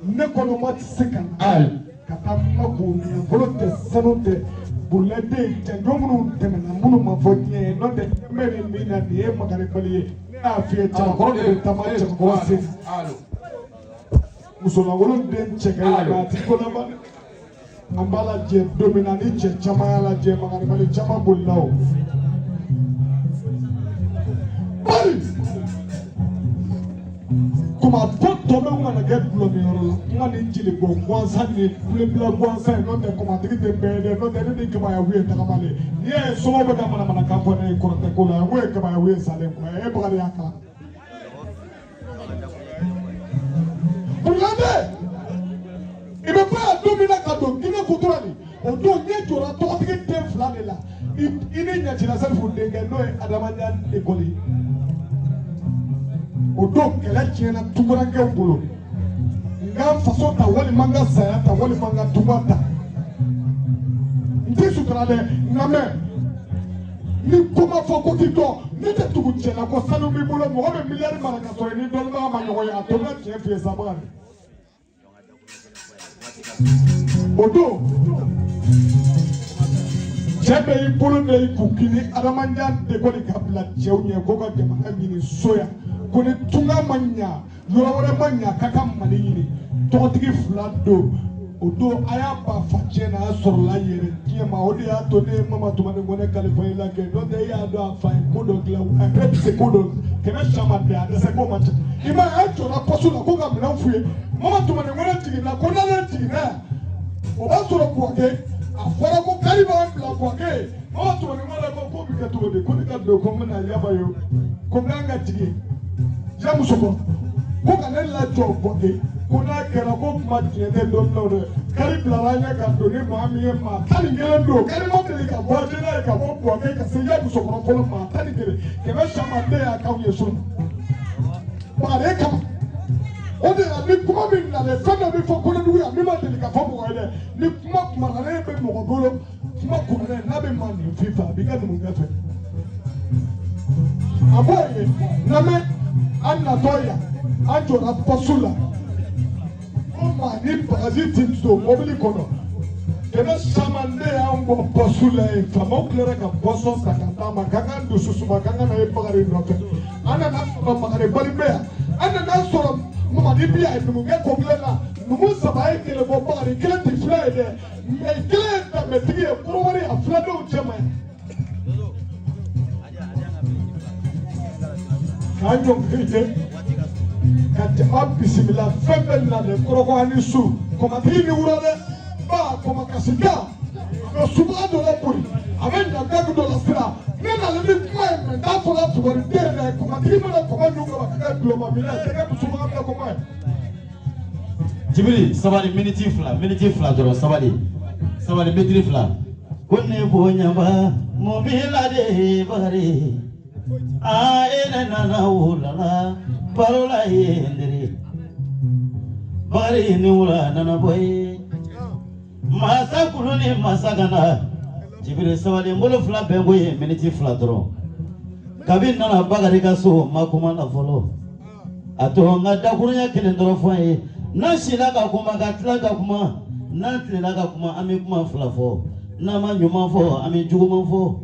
Ne kɔnɔma tɛ se ka na Allo. ka taa mako nafolo tɛ, sanu tɛ. Buruladen janjo minnu tɛmɛna, minnu ma fɔ diɲɛ ye, n'o tɛ n bɛ nin min na, nin ye makaribali ye. Ne y'a f'i ye, cɛbakɔrɔ de bɛ taama cɛbakɔrɔ sen. Allo. Musolankolon den cɛ ka ɲi, Allo. nka a ti ko laban dɛ. An b'a lajɛ don min na ni cɛ caman y'a lajɛ, makaribali caman bolila o. Bari kuma ko tɔ bɛ kana kɛ dulɔminyɔrɔ la, kuma ni jelikɔ gansan ni kulebila gansan ye, n'o tɛ kumatigi tɛ bɛɛ ye dɛ. N'o tɛ ne ni kabayawu ye tagamalen n'i y'a ye somɔgɔw bɛ ka manamanakan fɔ ne ye kɔrɔtɛ ko la, n ko ye kabayawu ye salen kɔ e Bakari y'a kalan. Buruladen, i bɛ bɔ yan don min na ka don Guinée Kutura nin, o don ɲɛ jɔra tɔgɔtigi den fila de la, i ni ɲɛcila Salifu denkɛ, n'o ye adamadenya ekɔli ye. O don kɛlɛ tiɲɛna tungarankɛw bolo, n ka faso ta walima n ka saya ta walima n ka tunga ta, n tɛ sutura dɛ. Nka mɛ ni ko ma fɔ ko t'i dɔn, ne tɛ tugu cɛ la ko sanu b'i bolo, mɔgɔ bɛ miliyari mara ka sɔrɔ i ni dɔnnibaga ma ɲɔgɔn ye. A to n ka tiɲɛ f'i ye sa, Bakari. O don cɛ bɛ i bolo da i kun k'i ni adamadenya dekɔli ka bila cɛw ɲɛ ko ka jamana ɲini so yan, ko ni tunga ma ɲa, yɔrɔ wɛrɛ ma ɲa, k'a ka Mali ɲini. Tɔgɔtigi fila don o don, a y'a ba fa tiɲɛ na, a sɔrɔla yɛrɛ diɲɛ ma. O de y'a to ne ye Mama Tumani ko ne kalifa i la kɛ, n'o tɛ e y'a dɔn a fa ye ko dɔ dilan, a yɛrɛ bɛ se ko dɔ la kɛmɛ caman bɛn a dɛsɛ ko man ca. I ma ye, a jɔra pɔsu la ko ka minɛn f'u ye. Mama Tumani ko ne jiginna, ko n'ale jiginna yan, o b'a sɔrɔ Buwake a fɔra ko kari b'an bila Buwake. Mama Tumani ko ne ko k'o bɛ kɛ cogo di, ko ne ka don ko n bɛna yaba ye, ko n kan ka jigin ya muso kɔrɔ, ko ka ne lajɔ Buwake, ko n'a kɛra ko kuma tiɲɛ tɛ don min na o dɛ. Kari bilara an ɲɛ ka don ni maa min ye, maa 11 don. Kari ma deli ka bɔ n'a ye ka bɔ Buwake ka se ya muso kɔrɔ fɔlɔ, maa 11 kɛmɛ caman den y'a k'aw ye so Bakari kama. O de la ni kuma min nalen, fɛn dɔ bɛ fɔ Kɔnɔdugu yan min ma deli ka fɔ mɔgɔ ye dɛ. Ni kuma kumaralen bɛ mɔgɔ bolo, kuma kuralen n'a bɛ maa nin fin fɛ, a b'i ka numukɛ fɛ. A b'o ye lamɛn. An natɔ yan, an jɔra pɔsu la ko maa ni bagaji ti don mɔbili kɔnɔ. Kɛmɛ caman de y'an bɔ pɔsu la yen, faamaw tilara ka bɔsɔn ta ka d'a ma k'an k'an dusu suma, k'an ka na ye Bakari nɔfɛ. An nana sɔrɔ Bakari bali bɛ yan, an nana sɔrɔ Mamadi bi yan numukɛ ko kelen na. Numu saba ye kelen bɔ, Bakari kelen tɛ fila ye dɛ, mɛ kelen ye danbetigi ye kɔrɔwari a filadenw cɛ ma yan. K'an ɲɔngiri ka jama bisimila, fɛn bɛɛ nalen kɔrɔkɔ ani su kɔmatigi ni wura dɛ ba kɔmɔ kasi kan, a bɛ subaga dɔ la boli, a bɛ ɲagami dɔ la sira. Ne nana ni kuma ye, mɛ n'a fɔra tugari den yɛrɛ kɔmatigi mana kɔmɔ dun ka ban, k'a kɛ gulɔma minɛ, a tɛ kɛ subaga minɛ kɔmɔ ye. Jibiri sabali, miniti 2, miniti 2 dɔrɔn, sabali sabali, mɛtiri 2. Ko ne bonyaba mun b'i la de Bakari, aa e ne nana wula la baro la yen dere Bakari, ni wula nana bɔ ye masa kulu ni masa kana. Jibiri sabali, n bolo fila bɛn ko ye miniti 2 dɔrɔn. Kabi n nana Bakari ka so, ma kuma la fɔlɔ, a to n ka dakurunya kelen dɔrɔn fɔ an ye. N'an sila ka kuma, ka tila ka kuma, n'an tilela ka kuma, an bɛ kuma fila fɔ. N'an ma ɲuman fɔ, an bɛ juguman fɔ.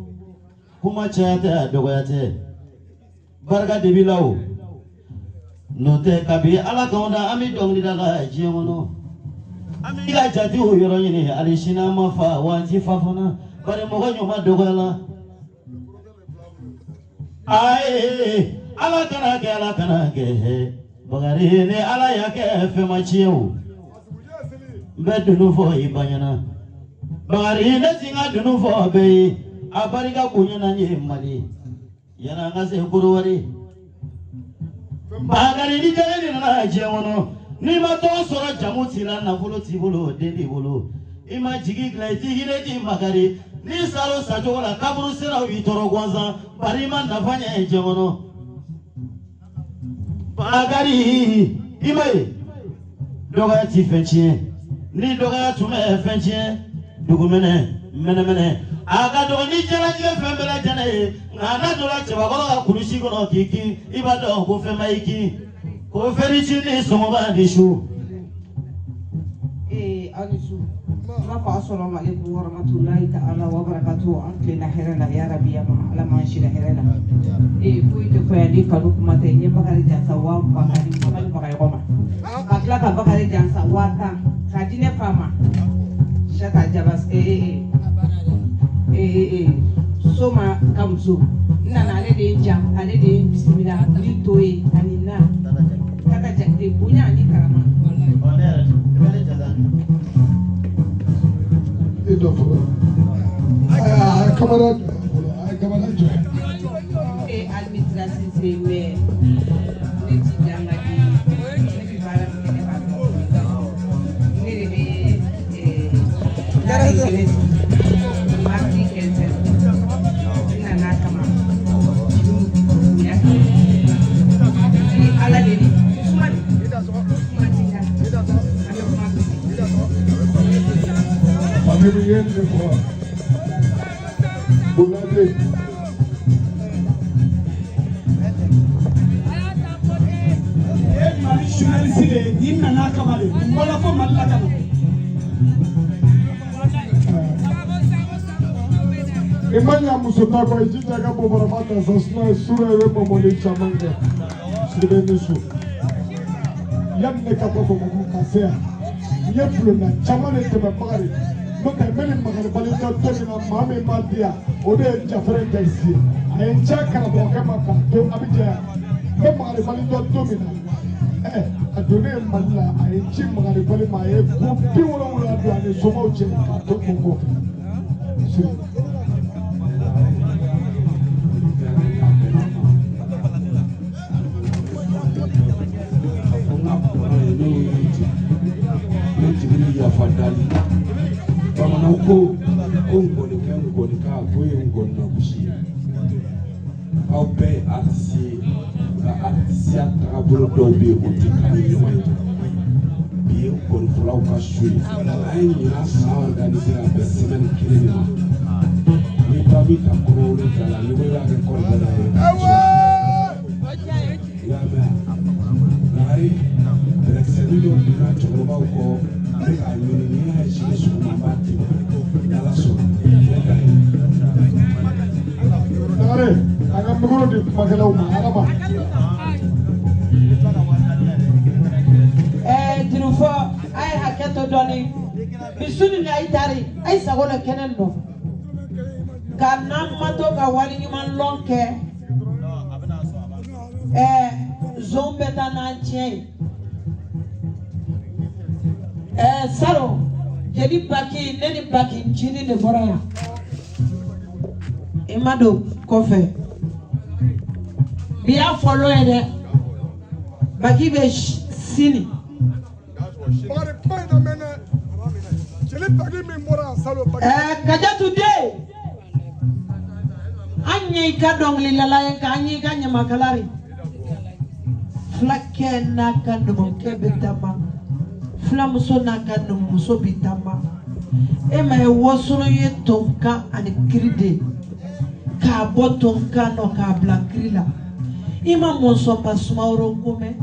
Kuma caya tɛ, a dɔgɔya tɛ, barika de b'i la o. N'o tɛ kabi Ala k'anw da, an bɛ dɔnkili da la diɲɛ kɔnɔ, an bɛ ka jate o yɔrɔ ɲini, hali sini an ma fa wa an ti fa fana, bari mɔgɔ ɲuman dɔgɔya la. Ayi, Ala kana kɛ, Ala kana kɛ Bakari, ni Ala y'a kɛ fɛn ma tiɲɛ o. N bɛ dunun fɔ i ba ɲɛna Bakari, ne ti n ka dunun fɔ bɛɛ ye, a barika bonyana n ye Mali yan'an ka se Korowari. Bakari, ni jɛgɛ nana diɲɛ kɔnɔ, n'i ma tɔgɔ sɔrɔ, jamu t'i la, nafolo t'i bolo, den t'i bolo, i ma jigi dilan, i t'i hinɛ t'i makari, n'i sara o sacogo la, kaburu siraw y'i tɔɔrɔ gansan, bari i ma nafa ɲɛ diɲɛ kɔnɔ. Bakari, i ma ye, dɔgɔya ti fɛn tiɲɛ. Ni dɔgɔya tun bɛ fɛn tiɲɛ, dugumɛnɛ mɛnɛmɛnɛ. A ka dɔgɔ ni diɲɛlatigɛ fɛn bɛɛ lajɛlen ye, nka n'a donna cɛbakɔrɔ ka kulusi kɔnɔ k'i kin, i b'a dɔn ko fɛn ma i kin. Ko fɛn ci ni sɔgɔma ni su. Ee, aw ni su. N b'a fɔ asalamu aleykum warahmatulahi ta'ala wa barakatuhu. An tilenna hɛrɛ la ya rabi, ya ma ala m'an sira hɛrɛ la. Ee, foyi tɛ fɔ yan ni kanu kuma tɛ. N ye Bakari Jansa 20,000 ka di Mamadi Bagayɔgɔ ma, ka tila ka Bakari Jansa 10,000 ka di ne fa ma Sata Jaba. Ee ee ee, Soma ka muso n nana, ale de ye n jam, ale de ye n bisimila ni to ye ani na Tata Jakite, bonya ani karama. I dɔ fɔlɔ, a ye kamara jɔ fɔlɔ, a ye kamara jɔ. E administratrice, mais ne ti janga di, ne bɛ baara min kɛ, ne b'a dɔn. Ne de bɛ baara in kelen sigi mardi 15, n nana kama bonya kama ni ala de ni kuma kuma ti taa, an bɛ kuma bi. Famille ye nin de fɔ Bolade. E Mali journaliste de ye, nin nana kama de, nin bɔra fo Mali la ka na. I ma ɲa muso ta kɔ, i jija i ka bɔbɔrɔba ta sa, sinon sura i bɛ mɔmɔli caman kɛ. Sidibe ni su, yanni ne ka bɔ Bamakɔ ka se yan, n ye bulonda caman de tɛmɛ Bakari, n'o tɛ n bɛ nin makaribali dɔn don min na, maa min ma di yan, o de ye Jafɛrɛ Jayisi ye. A ye n ci karamɔgɔkɛ ma k'a to Abijan yan. N bɛ makaribali dɔn don min na, ɛ a donnen Mali la, a ye n ci makaribali ma, a ye ko 70 don a ni somaw cɛ k'a to o kɔfɛ. Ne jigin yafa dali, bamananw ko ko ngɔnikɛ ngɔnika k'o ye ngɔninagosi ye. Aw bɛɛ ye artiste ye, nka artisiya tagabolo dɔw bɛ yen, o tɛ taa ni ɲɔgɔn ye. Bi ye ngɔnifɔlaw ka su ye. An ye ɲinan san organiser ka bɛn semaine kelen de ma. Ni ba b'i ta kɔnɔ 7 la, n'i ko i b'a kɛ kɔri bɛɛ ye, i y'a mɛn Bakari, bɛlɛkisɛnin dɔ binna cɛkɔrɔbaw kɔ, n bɛ k'a ɲini, ni n y'a ye sini sɔgɔma n b'a d'i ma, ni Ala sɔnna. Ne ka ɲi. Bakari, an ka micro di kumakɛlaw ma, Ala ma. Ɛɛ, jurufɔ, a ye hakɛ to dɔɔni. Bi su nin na, i taari a ye sago la kɛnɛ nɔ ka n'an ma to ka waliɲuman lɔn kɛ. Ɛɛ, zon bɛ taa n'an tiɲɛ ye. Ɛɛ, salon jeli Baki, ne ni Baki ncinin de bɔra yan, i ma don kɔfɛ. Bi y'a fɔlɔ ye dɛ, Baki bɛ sini. Bakari, kuma in na mɛn dɛ, jeli Baki min bɔra yan salon, Baki. Ɛɛ, Kajatu den, an ye i ka dɔnkilidala ye, k'an y'i ka ɲamakala ye. Fulakɛ n'a ka numukɛ bɛ taama, fulamuso n'a ka numumuso bɛ taama. E ma ye wasolo ye tonkan ani kiri de k'a bɔ tonkan nɔ k'a bila kiri la. I ma Mɔnsɔnba Sumaworo ko mɛn,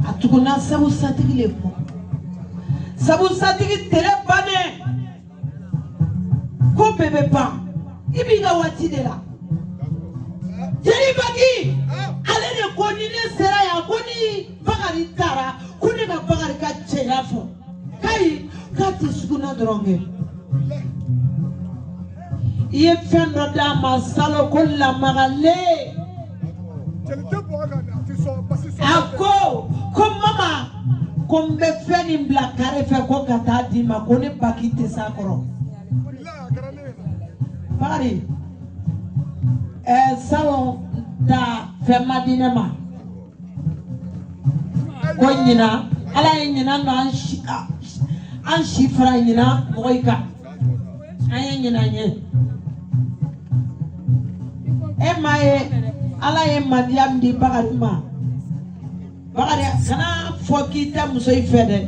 a tugunna sabu satigi le kɔ, sabu satigi tere bannen, ko bɛɛ bɛ ban, i b'i ka waati de la. Jeli Baki, ale de ko ni ne sera yan, ko ni Bakari taara, ko ne ka Bakari ka cɛya fɔ kayi, k'a tɛ suguna dɔrɔn kɛ. I ye fɛn dɔ d'a ma salon ko lamagalen. Jeli tɛ bɔ a kan, a tɛ sɔn basi sɔn. A ko ko mama, ko n bɛ fɛn nin bila kare fɛ ko ka taa d'i ma, ko ne Baki tɛ s'a kɔrɔ. Bilahi, a kɛra ne ɲɛna. Bakari, ɛɛ, salon ta fɛn ma di ne ma ko ɲina, ala ye ɲina nɔ an si, an si fara ɲina mɔgɔ i kan, an ye ɲina ye. E ma ye ala ye mandiya min di Bakari ma. Bakari, kana fɔ k'i tɛ muso in fɛ dɛ,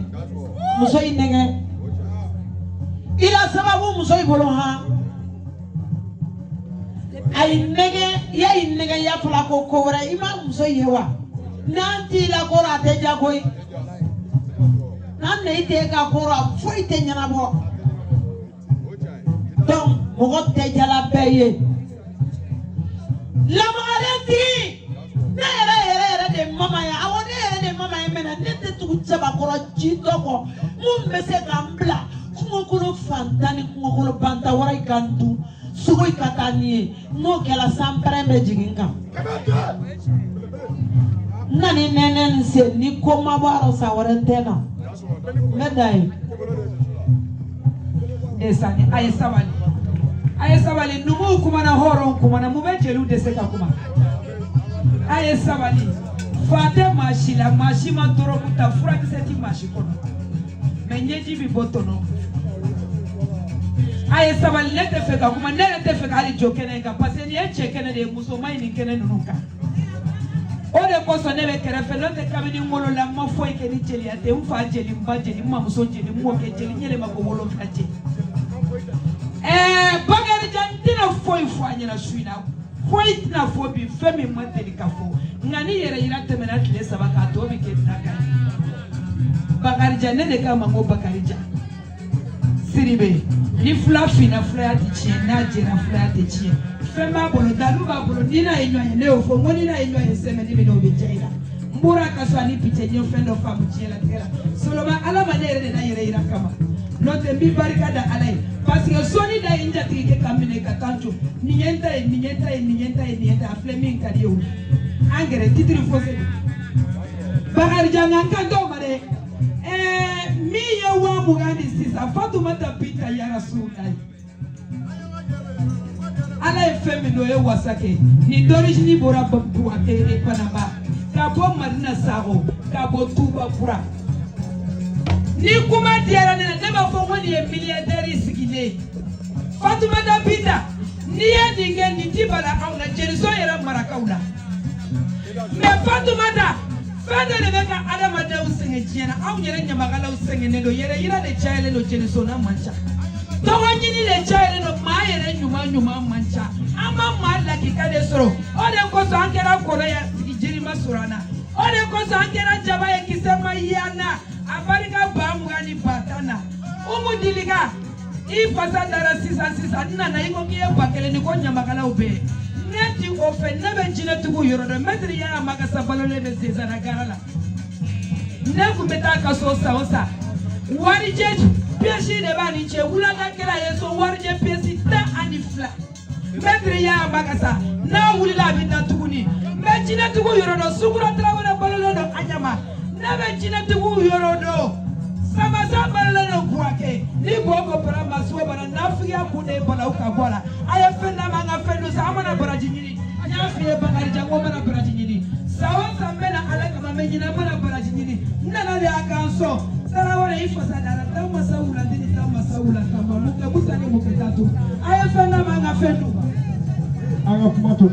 muso in nɛgɛ i la sababu muso in bolo han. A y'i nɛgɛn, i y'a y'i nɛgɛn, i y'a fɔla ko ko wɛrɛ, i ma muso ye wa? N'an t'i la ko rɔ, a tɛ diya koyi. N'an n'i t'e ka ko rɔ, a foyi tɛ ɲɛnabɔ. Donc mɔgɔ tɛ jala bɛɛ ye. Lamagalen tigi, ne yɛrɛ yɛrɛ yɛrɛ de mama ye. Awɔ, ne yɛrɛ de mama ye, mɛnɛ ne tɛ tugu cɛbakɔrɔ ji dɔ kɔ mun bɛ se ka n bila kungokolo fantan ni kungokolo banta wɛrɛ ka n dun sogo ka taa ni ye. N'o kɛra, sanpɛrɛn bɛ jigin n kan. N na ni nɛnɛ nin sen ni ko ma bɔ a rɔ, san wɛrɛ n tɛ na, n bɛ dan yen. Ndeysaan, a ye sabali, a ye sabali. Numuw kumana, hɔrɔnw kumana, mun bɛ jeliw dɛsɛ ka kuma? A ye sabali. Fa tɛ maa si la, maa si ma dɔrɔgu ta, furakisɛ ti maa si kɔnɔ, mɛ ɲɛji bɛ bɔ tɔnɔ. A ye sabali. Ne tɛ fɛ ka kuma, ne yɛrɛ tɛ fɛ ka hali jɔ kɛnɛ in kan, parce que nin ye cɛ kɛnɛ de ye, muso ma ɲi nin kɛnɛ ninnu kan. O de kosɔn ne bɛ kɛrɛfɛ, n'o tɛ kabini n wolola n ma foyi kɛ ni jeliya tɛ. N fa jeli, n ba jeli, n mamuso jeli, n mɔkɛ jeli, n yɛlɛma ko wolonfila jeli. Ɛɛ, Bakarijan, n tɛna foyi fɔ a ɲɛna su in na, foyi tɛna fɔ bi fɛn min ma deli ka fɔ. Nka ni yɛrɛ yira tɛmɛna tile 3 kan, a tɔ bɛ kɛ dakan ye. Bakarijan, ne de k'a ma ko Bakarijan Siribe, ni fila finna, filaya tɛ tiɲɛ, n'a jɛra, filaya tɛ tiɲɛ. Fɛn b'a bolo, dalu b'a bolo. Ni n'a ye ɲɔgɔn ye, ne y'o fɔ, n ko ni n'a ye ɲɔgɔn ye sɛmɛni min na, o bɛ diya i la. N bɔra a ka so ani bi cɛ, n ye fɛn dɔ faamu diɲɛlatigɛ la. Soloba, Ala ma ne yɛrɛ de na yɛrɛ yira kama, n'o tɛ n b'i barika da Ala ye, parce que sɔnni da ye n jatigikɛ ka minɛ ka taa n jɔ. Nin ye n ta ye, nin ye n ta ye, nin ye n ta ye, nin ye n ta ye. A filɛ min ka di ye o angɛrɛ titiri fɔse don. Bakarijan, nka n kan t'o ma dɛ. Ɛɛ, min ye 20 000 di sisan, Fatumata Binta Yarasulayi, Ala ye fɛn min don, o ye wasa kɛ. Nin d'origine bɔra Buwake Banamba, ka bɔ Madina Sakɔ, ka bɔ Tubakura. Ni kuma diyara ne la, ne b'a fɔ ko nin ye milliardaire sigilen ye. Fatumata Binta, n'i ye nin kɛ, nin ti bala anw na, jeliso yɛrɛ marakaw la. Mɛ Fatumata, fɛn dɔ de bɛ ka adamadenw sɛgɛn diɲɛ na. Anw yɛrɛ ɲamakalaw sɛgɛnnen don, yɛrɛ yira de cayalen don, jeliso na man ca, tɔgɔ ɲini de cayalen don, maa yɛrɛ ɲuman ɲuman man ca. An ma maa lakika de sɔrɔ, o de kosɔn an kɛra kɔnɔ ya sigi jiri ma sɔrɔ an na, o de kosɔn an kɛra jaba ye kisɛ ma ye an na. A barika 20 000 ni 10 000 na. Umu Dilika, i fasa dara sisan sisan, n nana i ko k'i ye 1000 ni ko ɲamakalaw bɛɛ. Ne ti o fɛ, ne bɛ jinɛtigiw yɔrɔ dɔn. Mɛtiri Yaya Magasa balolen bɛ Zezana gara la. Ne kun bɛ taa ka so san o san, warijɛ piyɛsi de b'a ni cɛ. Wuladakɛla ye so warijɛ piyɛsi 12. Mɛtiri Yaya Magasa n'a wulila, a bɛ na tuguni. N bɛ jinɛtigiw yɔrɔ dɔn. Sukura Tarawele balolen don a ɲama. Ne bɛ jinɛtigiw yɔrɔ dɔn. Samasa balolen don Buwake. Ni bɔ ko bara masuwa bara nafigiya kun de ye balawu ka bɔ a la. A ye fɛn d'a ma, an ka fɛn dun sa. An mana baraji ɲini, n y'a f'i ye Bakarijan, ko n mana baraji ɲini san o san, n bɛ na Ala kama, mɛ ɲinɛ n mana baraji ɲini. N nana de a k'an sɔn. Tarawele, i fasa dara taa masa wuladi ni taa masa wulatama mun kɛ musa ni mun kɛ taa to. A ye fɛn d'a ma, an ka fɛn dun. An ka kuma to.